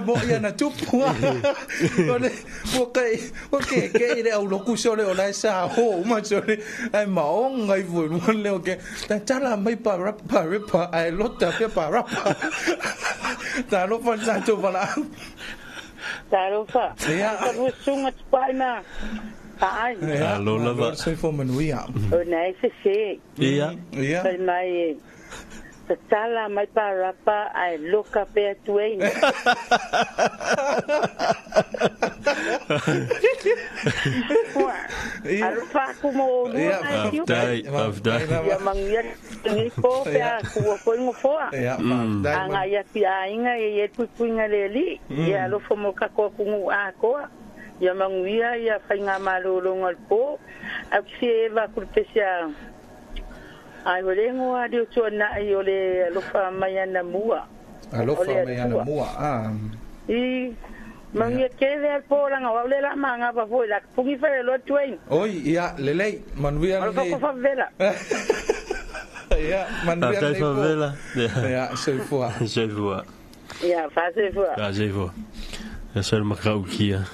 S6: mo ia na tupu. O le o kai o ke ke le au loku so le o la sa ho ma so le ai ma o ngai fu lu le o ke ta tala mai pa rap pa repa ai lota pe pa rap. Talofa le tatou valaau.
S16: Talofa.
S6: Ia.
S16: Ka lusunga tupai ma. Ai.
S6: Ia,
S2: Alo lava.
S6: malo le soifua manuia.
S16: O nei se se.
S2: Ia.
S6: Ia.
S16: Fai mai e. Tatala mai parapa ai loka pe atu ei.
S6: Ia.
S16: Alofa aku mo o lua
S6: Ia,
S16: mai tiu.
S2: Faafetai, faafetai.
S16: Ia manguia ni po pe a kua koe ngofoa.
S6: Ia, faafetai.
S16: Anga ia ki ainga e e puipuiga le alii ia alofa mo kako akugu akoa ia maguia ia faiga malōlōga o le pō au kifia eva aku le pesi a ai o le goa ali o tuanaʻi o le alofa mai ana mua o
S6: Alofa
S16: le
S6: mai ana
S16: Atua.
S6: mua. Ah.
S16: I maguia kele a le pō laga o au le la magava foi la pugi fai loa tuaina
S6: Oi, ia, lelei, manuia
S16: alofa
S6: lenei.
S16: ko favela.
S6: Ia, manuia
S2: Faafetai
S6: lenei po.
S2: favela.
S6: Ia, soifua.
S2: Soifua.
S16: Ia faasoifua.
S2: Ia, soifua. Ia sa le makaukia.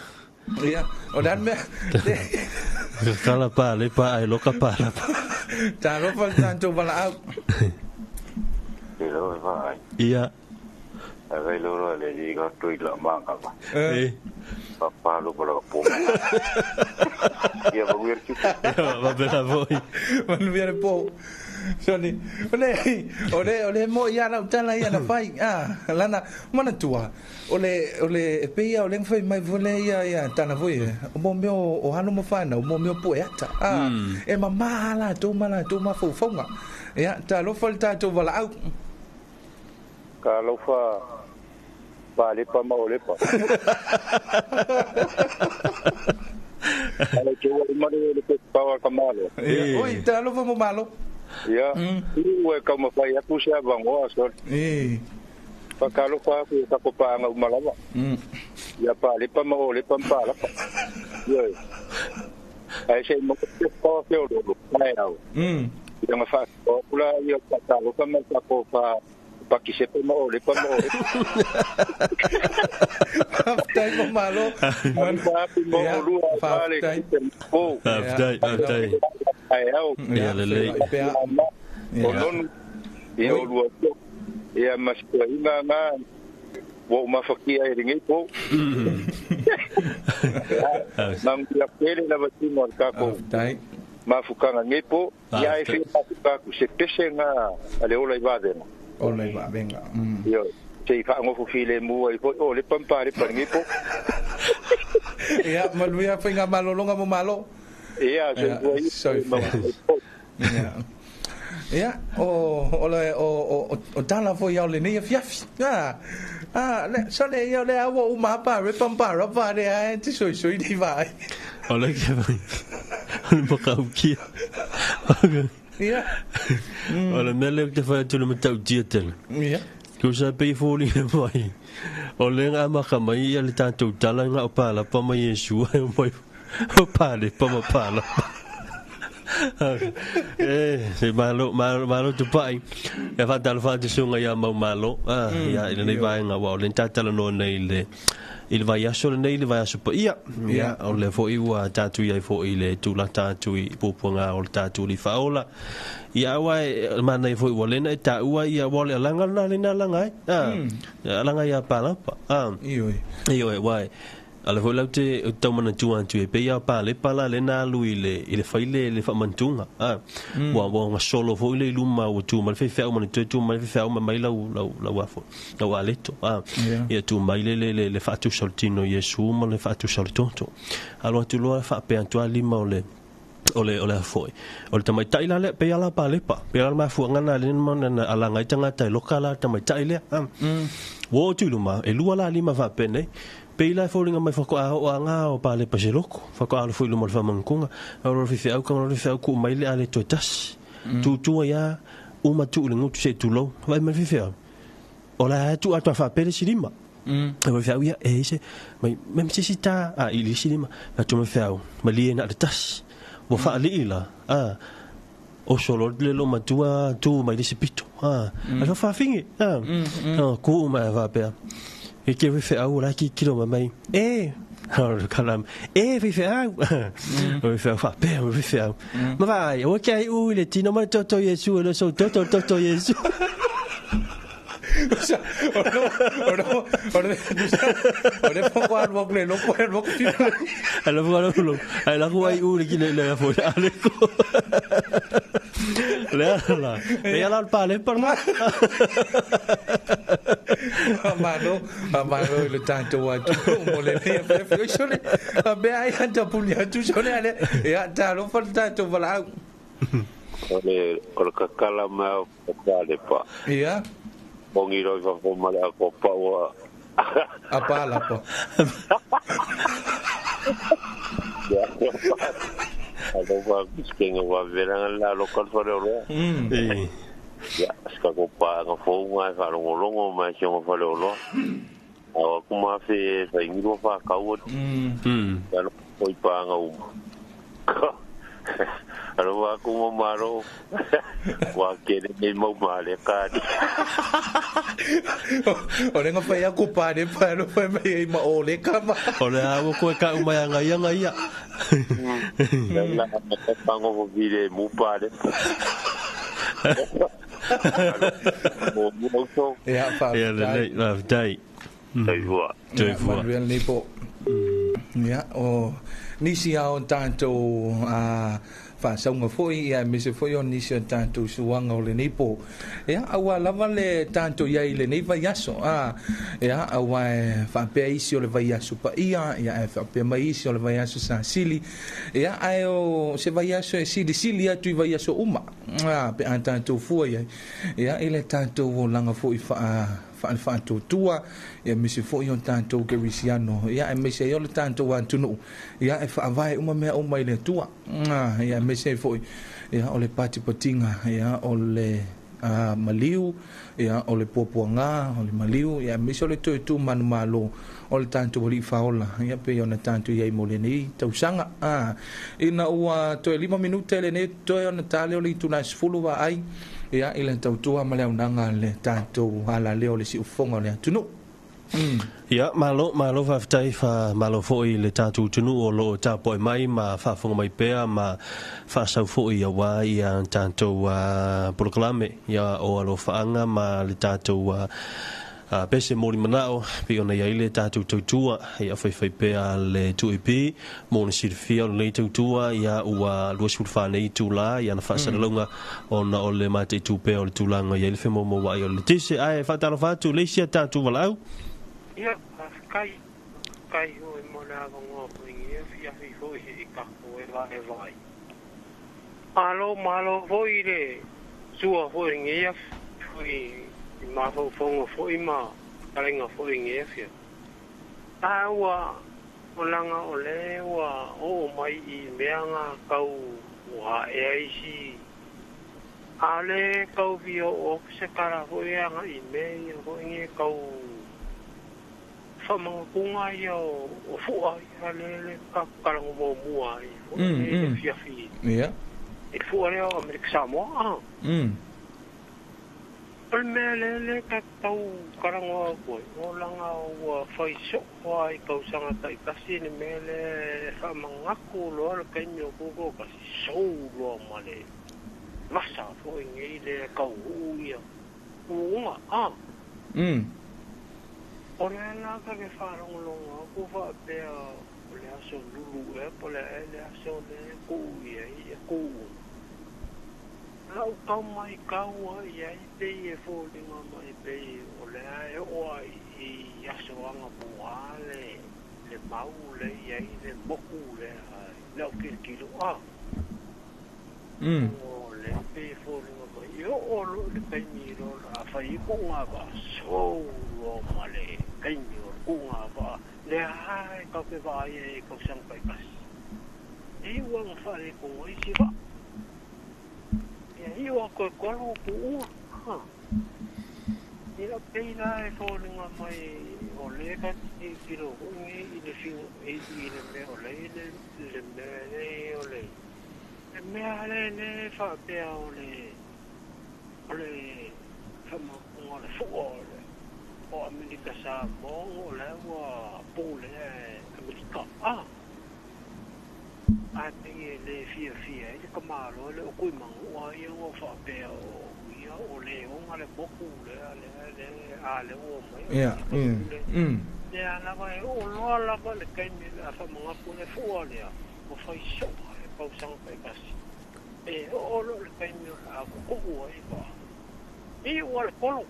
S6: Ia, o le ane mea.
S2: Kala pa le pa ai loka pa la pa.
S6: Talofa le tatou valaau.
S9: Te lo e vai.
S2: Ia.
S9: A vai lo le li ga tu i la manga va.
S2: Eh.
S9: Pa pa lo pa la po. Ia va uir ki.
S2: Va bene a voi.
S6: Manuia le po. Soni, o le, o le, o le mo ia lau tala ia na fai, ah, lana, mana tua, o le, o le, e pei o le fai mai vole ia, ia, tana voi, o mo meo, o hano mo whana, o mo meo po e ata, ah, e ma maha la, tō ma la, tō ma faufaunga, ia, talofa le tātou valaau.
S8: Ka alofa pa lepa ma o lepa. Ale ke wa mare le pe pawa ka malo.
S6: Ia, oi, talofa mo malo.
S8: Ia. Ua ka ma fai aku se avangoa so.
S6: E.
S8: Pa ka alofa aku ka ko pa anga umalava. Ia pa lepa ma o lepa pa lapa. Ia. Ai se mo te pawa fe o lo. Ai au. Ia ma fa o kula ia ka ta alofa ma ka ko pa pa ki se ma o lepa ma o lepa.
S6: Faafetai mo malo.
S8: Mo o lua pa le
S6: Faafetai.
S8: po.
S2: Faafetai, faafetai.
S8: Ai au.
S2: Ia lelei.
S8: O nonu ia o lua po. Ia ma se inga nga wa o mafakia e ringi po. Mangu ia pele lava tino al kako.
S6: Faafetai.
S8: Mafukanga nge po. Ia e whia mafukaku se pese nga a le ola i vavena.
S6: Ola i vavenga.
S8: Ia te i whaangofu file mua i po. O le pampa le pa ringi po.
S6: Ia, manuia whainga malolonga mo malo.
S8: Ia, se
S6: Ia,
S8: ua i.
S6: soifua. Ia. Ia, o, o le, o, o, o tala foi au le nei afiafi. Ah, ah, le, so le ia le awa o mapa, re pampa, rapa le ai, te soi soi di vai.
S2: O le ke vai. O le makaukia.
S6: Ia.
S2: O le mea lea ou te fai atu le matautia tele.
S6: Ia.
S2: Ko sa pei foli mai. O le ngā maka mai ia le tātou tala ngā o pālapa mai Iesu ai o mai. O pāle pa ma pālapa. E, se malo, malo, malo tu pai. E whātalo whāte sunga ia mau malo. Ah, ia, i lenei vaenga, wa, o le tātala noa nei le, i le vai aso lenei, le vai aso pa ia. Ia, o le foi ua tātu ia i foi le tūla tātu i pupuanga o le tātu li whaola. Ia aua e mana i foi ua lena e tā ua ia ua le alanga na le na alanga ai. Ah, alanga ia pālapa. Ah.
S6: Ioi.
S2: Ioi, wai. Ale foi lau te o tau mana tua atu e pei a pā le pala le nā lui le, i le whai le, le whamantunga. Ah. Ua, ua nga solo foi le luma ua tu ma le whai ma le tu tu ma le whai ma mai lau, lau, lau afo, lau aleto. Ah.
S6: Ia.
S2: Ia tu mai le, le, le, le whaatu saltino Iesu ma le whaatu saltoto. Alo atu loa whaapea atu a lima o le, o le o le afoi. O le tamaitai la le pe ala pa lepa. Pe ala mafuanga na le mana na ala ngai tangata e loka la tamaitai le. Ah. Wo tu luma e lua la lima fa pene. Pe ila folinga mai fako a o anga o pa le pa se loko. Fako a lo foi luma le fa mankunga. O lo fi au ka lo fi au ku mai le ale to tas. Tu tu ia uma tu le ngutu se tu lo. Vai mai fi au. O la tu a tu fa pele silima. E mai fi au ia e se mai mem se si ta a i le silima. Na tu mai fi au. Ma li na le tas. Ua whaali la. Ah. O solo le lo matua tu mai le se pito. Ah. A lo whawhingi. Ah. Ah, ku mai whapea. E ke whiwhi au la ki kilo ma mai. E. O le kalam. E whiwhi au. O whiwhi au whapea, whiwhi au. Ma vai, o kia i u le tino mai toto Iesu, e le so toto toto Iesu.
S6: O le foko alu aku le loko e loko fifa.
S2: Ai la fua lo. Ai la ku ai u le kine le fo ale ko. Le ala. Le ala pa le par ma.
S6: Malo, malo le tatou atu mo le le fe sole. A be ai anta puli atu sole ale. Ya ta lo fa tatou vala.
S9: O le kakala mai o pale pa.
S6: Ia.
S9: Bongi roi fa fo male a ko pa ua.
S6: A pa la pa.
S9: Ia. Alo va kenga wa vera la local fa le ro. Ia, ska ko pa nga fo nga fa longo longo mai si nga fa le ro. Awa kuma fe fa ingiro fa kau. Ia lo koi pa nga uma. Alo wa kuma maro. Wa kere nei mau male ka.
S6: O le nga fa ia ko pa le pa lo fa mai ma o le ka ma.
S2: O le a ko ka uma nga ia nga ia.
S9: La ka pango fo vile mu pa le. Mo mo.
S6: Ia fa.
S2: Ia le la dai.
S9: Toifua.
S2: Toifua.
S6: Manuel Nipo. Ia o nisi ao tatou a faasauga foi ia aemaise foi o nisi o tatou suaga o lenei po ia auā lava le tatou iai i lenei vaiaso a ia auā e faapea isi o le vaiaso paia ia ae faapea mai isi o le vaiaso sasili ia ae o se vaiaso e silisili atu i vaiaso uma a pe a tatou fua iai ia i le tatou olaga foi faa faatutua ia misi foi o tatou kerisiano ia aemaise ai o le tatou atunuu ia e faavae uma mea uma i le Atua ia aemaise ai foi ia o le patipatiga ia o le maliu ia o le puapuaga o le maliu ia aemaise o le toe tumanumalo o le tatou alii faola ia pei ona tatou iai mo lenei tausaga ina ua toe 5 minute lenei toe ona tale o le itula 10 vaai ia i le tautua ma le aunaga le tatou alaleo le siufoga o le atunuu.
S2: Ia, malo, malo faafetai fa malo foi le tatou atunuu o loo tapuai mai ma faafofoga mai pea ma faasau foi auā ia tatou polokalame ia o alofaaga ma le tatou pese moli manao pe ona iai le tatou tautua ia faifai pea le 2AP mo le silafia o lenei tautua ia ua 24 nei itulā ia na faasalalauga ona o le mataitu pea o le tulaga iai le femoumoua'i o le letise ae faatalofa atu le isi a tatou valaau.
S17: Ia, kai kai hoi mo le avanoa foi ia fiafi foi i kako e vae vai. Malo malo foi le sua foi ngia foi i mafaufonga foi ma kalenga foi ngia fia. A ua o langa o le ua o mai i mea ngā kau ua ea isi. A le kau vio o se kara foi anga i mea ia foi ngia kau whamangakunga ia o fua ia le le karango mo mua i le fiafi.
S6: Ia.
S17: E fua lea o Amerika Samoa. O le mea le le ka tau karango au koe. O langa ua whai sokoa i kausanga taitasi ni mea le whamangaku loa le kaimi o koko kasi sou loa ma le masa foi ngei le kau huu ia. Uunga, a. O le la ka ke whārongolonga, ko whaapea o le aso lulu e, po le e le aso le kuu ia i e kuu. Lau kau mai kaua ia i pei e fōlinga mai pei o le e oa i aso anga pua le mau le ia i le moku le le o kirikiro a. O le pei e fōlinga mai i o lo le kaimiro a whai ko ngā wā sou lo ma le kaimi o ku ngā wā le hae kau ke wā ia e kau sang pai kasi. I ua ngā whare ko ngā isi wā. Ia i ua koe kolo ku ua. I la peila e fōlinga mai o le ka tiro hungi i le whinga i le mea o le le mea le o le. Le mea le le whaapea o le o le whamakunga le fua o le o Amerika Samoa o le ua pule Amerika a. A pei e le fia fia i le kamalo le o kui mangu a ia ngō whaapea o ia o le onga le moku lea lea le a le ua mai.
S6: Ia.
S17: Lea lava e oo loa lava le taimi o le a faamagapu le fua lea, ua fai soo le tausaga taitasi. E oo loa le taimi o le a kukuu ai vaa. I ua le polo.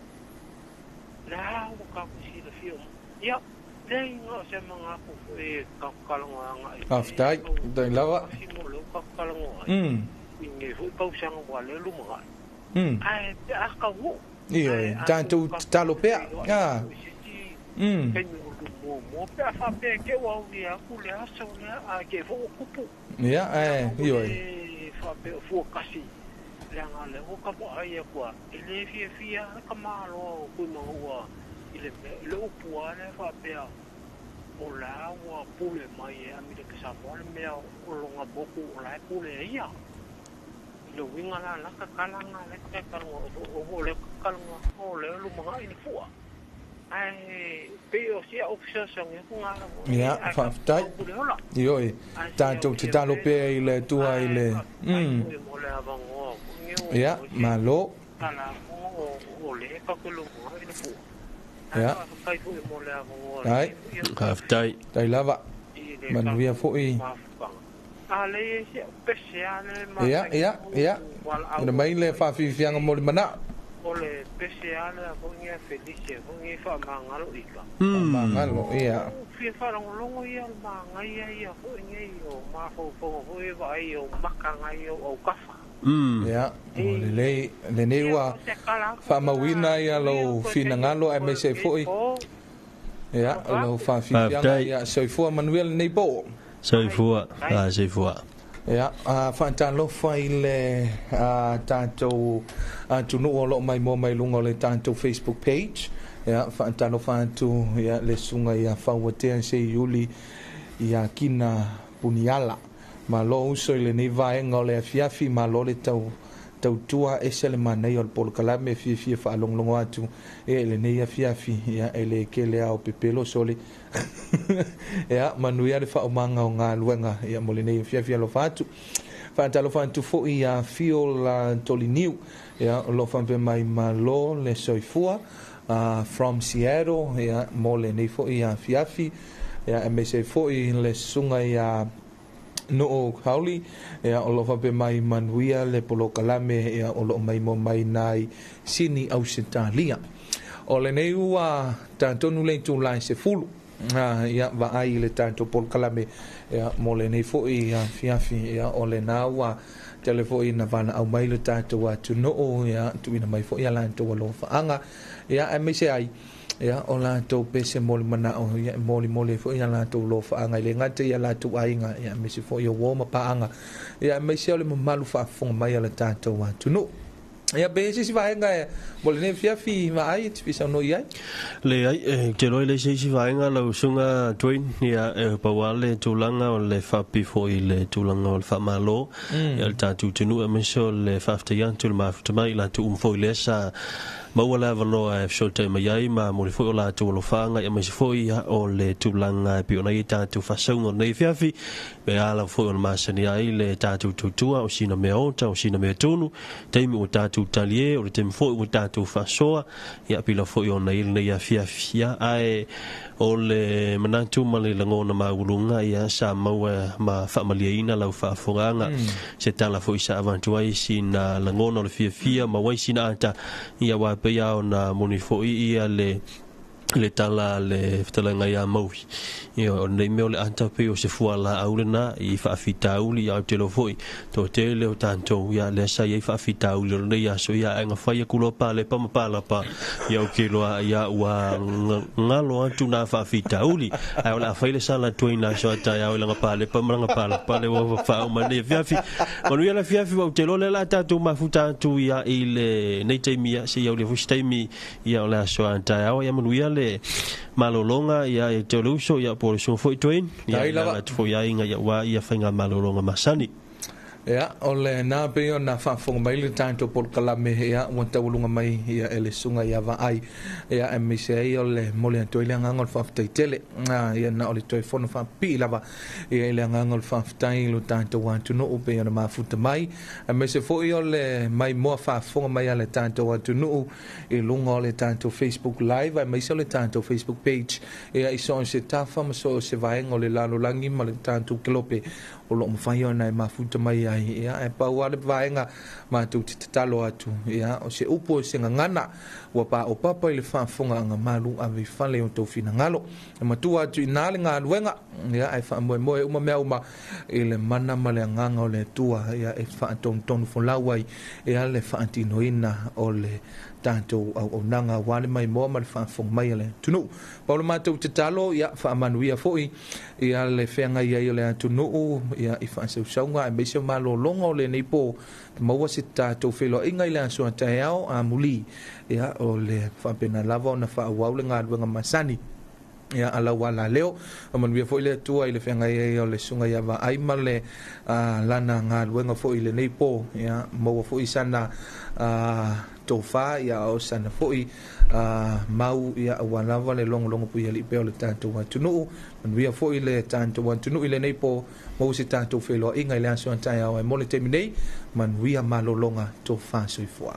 S17: Le a ua tatou silafia uma. Ia, leai na o se magapu foi e tatou talanoa agai ai.
S6: Faafetai, faafetai lava.
S17: Kasi mo lea ua tatou talanoa ai. I lenei foi tausaga ua lea lumanai. Ae pe a taunuu.
S6: Ioe, tatou tatalo pea.
S17: Taimi o le muamua pe a faapea e te ua aulia atu le aso lea ae te i foi ua tupu.
S6: Ia, ae, ioe.
S17: E faapea o fua kasi leaga lea ua ta vaai atu a e le fiafia lava le tamaloa o Tuimanua i le mea i le upu lava lea faapea o la ua pule mai e Amerika Samoa le mea o lona motu o la e pule e ia. I le uiga la la tatala na lea e talanoa o lea talanoa o lea lumanai le fua. Ae pei o si au fesoasoani atu na lava.
S6: Ia, faafetai. Ioe, tatou tatalo pea i le Atua i le. Ia, malo. Ia. Ai.
S2: Faafetai.
S6: Tai lava. Manuia foi. Ia, ia, ia. Ina mai le faafiafiaga mo le manao.
S17: O le pese a lea foi ia Felice foi ia faamagalo ika.
S6: Faamagalo, ia.
S17: Fia faalogologo ia o le magaia ia foi nei o mafaufauga foi e vaai o maka ia o autafa.
S6: Ia, ua lelei lenei ua faamauina ia lou finagalo aemaise ai foi ia lou faafiafiaga. Ia, soifua manuia lenei po.
S2: Soifua, soifua.
S6: Ia, faatalofa i le tatou atunuu o loo maimoa mai luga o le tatou Facebook page. Ia, faatalofa atu ia le susuga ia Fauatea Seiuli ia Kina Puniala. Malo uso i lenei vaega o le afiafi, malo le tau tautua, ese le manaia o le polokalame e fiafia faalogologo atu ia i lenei afiafi, ia e le kele a o pepelo sole. Ia, manuia le faaumaga o galuega ia mo lenei afiafi alofa atu. Faatalofa atu foi ia Fio Toliniu, ia o lo o faapea mai malo le soifua from Seattle ia mo lenei foi afiafi, ia aemaise ai foi le susuga ia Nuu Hauli, ia o lo o faapea mai manuia le polokalame ia o lo o maimoa mai nai Sini Ausetalia. O lenei ua tatonu le itula e 10 ia vaai i le tatou polokalame ia mo lenei foi afiafi ia o lena ua tele foi na valaau mai le tatou atunuu ia tuuina mai foi a latou alofaaga ia aemaise ai ia o latou pese mo le manao ia e molimoli ai foi a latou lofaaga e le gata i a latou aiga ia aemaise foi o uo ma paaga ia aemaise o le mamalu faafofoga mai a le tatou atunuu. Ia pe i ai se isi vaega e mo lenei afiafi vaai e te fia saunoa i ai?
S2: Leai, ou te iloa e leai se isi vaega lau Susuga Dwayne, ia e pau lava le tulaga o le faapifo i le tulaga o le faamalo ia le tatou atunuu aemaise o le faafetai atu i le mafuta mai i latou uma foi lea sa maua le avanoa e fesoatai mai ai ma momoli foi o latou alofaaga aemaise foi o le tulaga e pei ona i ai tatou faasauga o lenei afiafi pe a lava foi ona masani ai le tatou tautua o sina mea ota o sina mea tonu taimi ua tatou talie o le taimi foi ua tatou faasoa ia pila foi ona i lenei afiafi ia ae o le manatu ma le lagona maualuga ia sa maua ma faamalieina lau faafofogaaga. Se tala foi sa avatu ai sina lagona o le fiafia ma ai sina ata ia aua e pei lava ona moni foi ia le le tala a le fetalaiga ia Maui. Ia o lenei mea o le ata pei o se fualaau lena i faafitauli ia ou te iloa foi toatele o tatou ia lea sa i ai faafitauli o lenei aso ia ae na fai atu loa palepa ma palapa ia ou te iloa ia ua galo atu na faafitauli ae o le a fai le sala atu ai na aso a taeao i lana palepa ma lana palapa le ua faauma nei afiafi. Manuia le afiafi ua ou te iloa lea o le a tatou mafuta atu ia i lenei taimi ia seia aulia foi se taimi ia o le aso a taeao ia manuia le malologa ia e te o le uso ia po o le susuga foi Dwayne ia
S6: Tai
S2: i le
S6: lava.
S2: ala atu foi i aiga ia aua ia faigamalologa masani.
S6: Ia, o lena pei ona faafofoga mai le tatou polokalame, ia, ua taualuga mai ia e le susuga ia Vaai, ia, aemaise ai o le momoli atu ai le agaga o le faafetai tele. Ia, na o le toe fono faapipii lava ia i le agaga o le faafetai i lo tatou atunuu pei ona mafuta mai, aemaise foi o le maimoa faafofoga mai a le tatou atunuu i luga o le tatou Facebook Live aemaise o le tatou Facebook page, ia, i so o se tafa ma so o se vaega o le lalolagi ma le tatou kelope o lo o mafai ona e mafuta mai ai. Ia, e pau lava le vaega matou te tatalo atu, ia, o se upu o se gagana ua paopapa i le faafofogaaga malu ave i fale i o outou finagalo. E matua atu i ina le galuega, ia, ae faamoemoe uma mea uma i le mana ma le agaga o le Atua, ia, e faatonutonu folau ai, ia, le faatinoina o le tatou auaunaga aua le maimoa ma le faafofoga mai a le atunuu. Pau le matou tatalo, ia faamanuia foi ia le feagai ai o le atunuu ia i faasausauga aemaise o malologa o lenei po, maua se tatou feiloaiga i le aso a taeao amuli, ia o le faapena lava ona faaauau le galuega masani. Ia alau ala leo, manuia foi le Atua i le feagai ai o le susuga ia Vaai ma le lana galuega foi i lenei po, ia maua foi sana tofa, ia o sana foi mau, ia aua lava le logologo puialii pea o le tatou atunuu. Manuia foi le tatou atunuu i lenei po, maua se tatou feiloaiga i le aso a taeao ae mo le taimi nei, manuia malologa tofa soifua.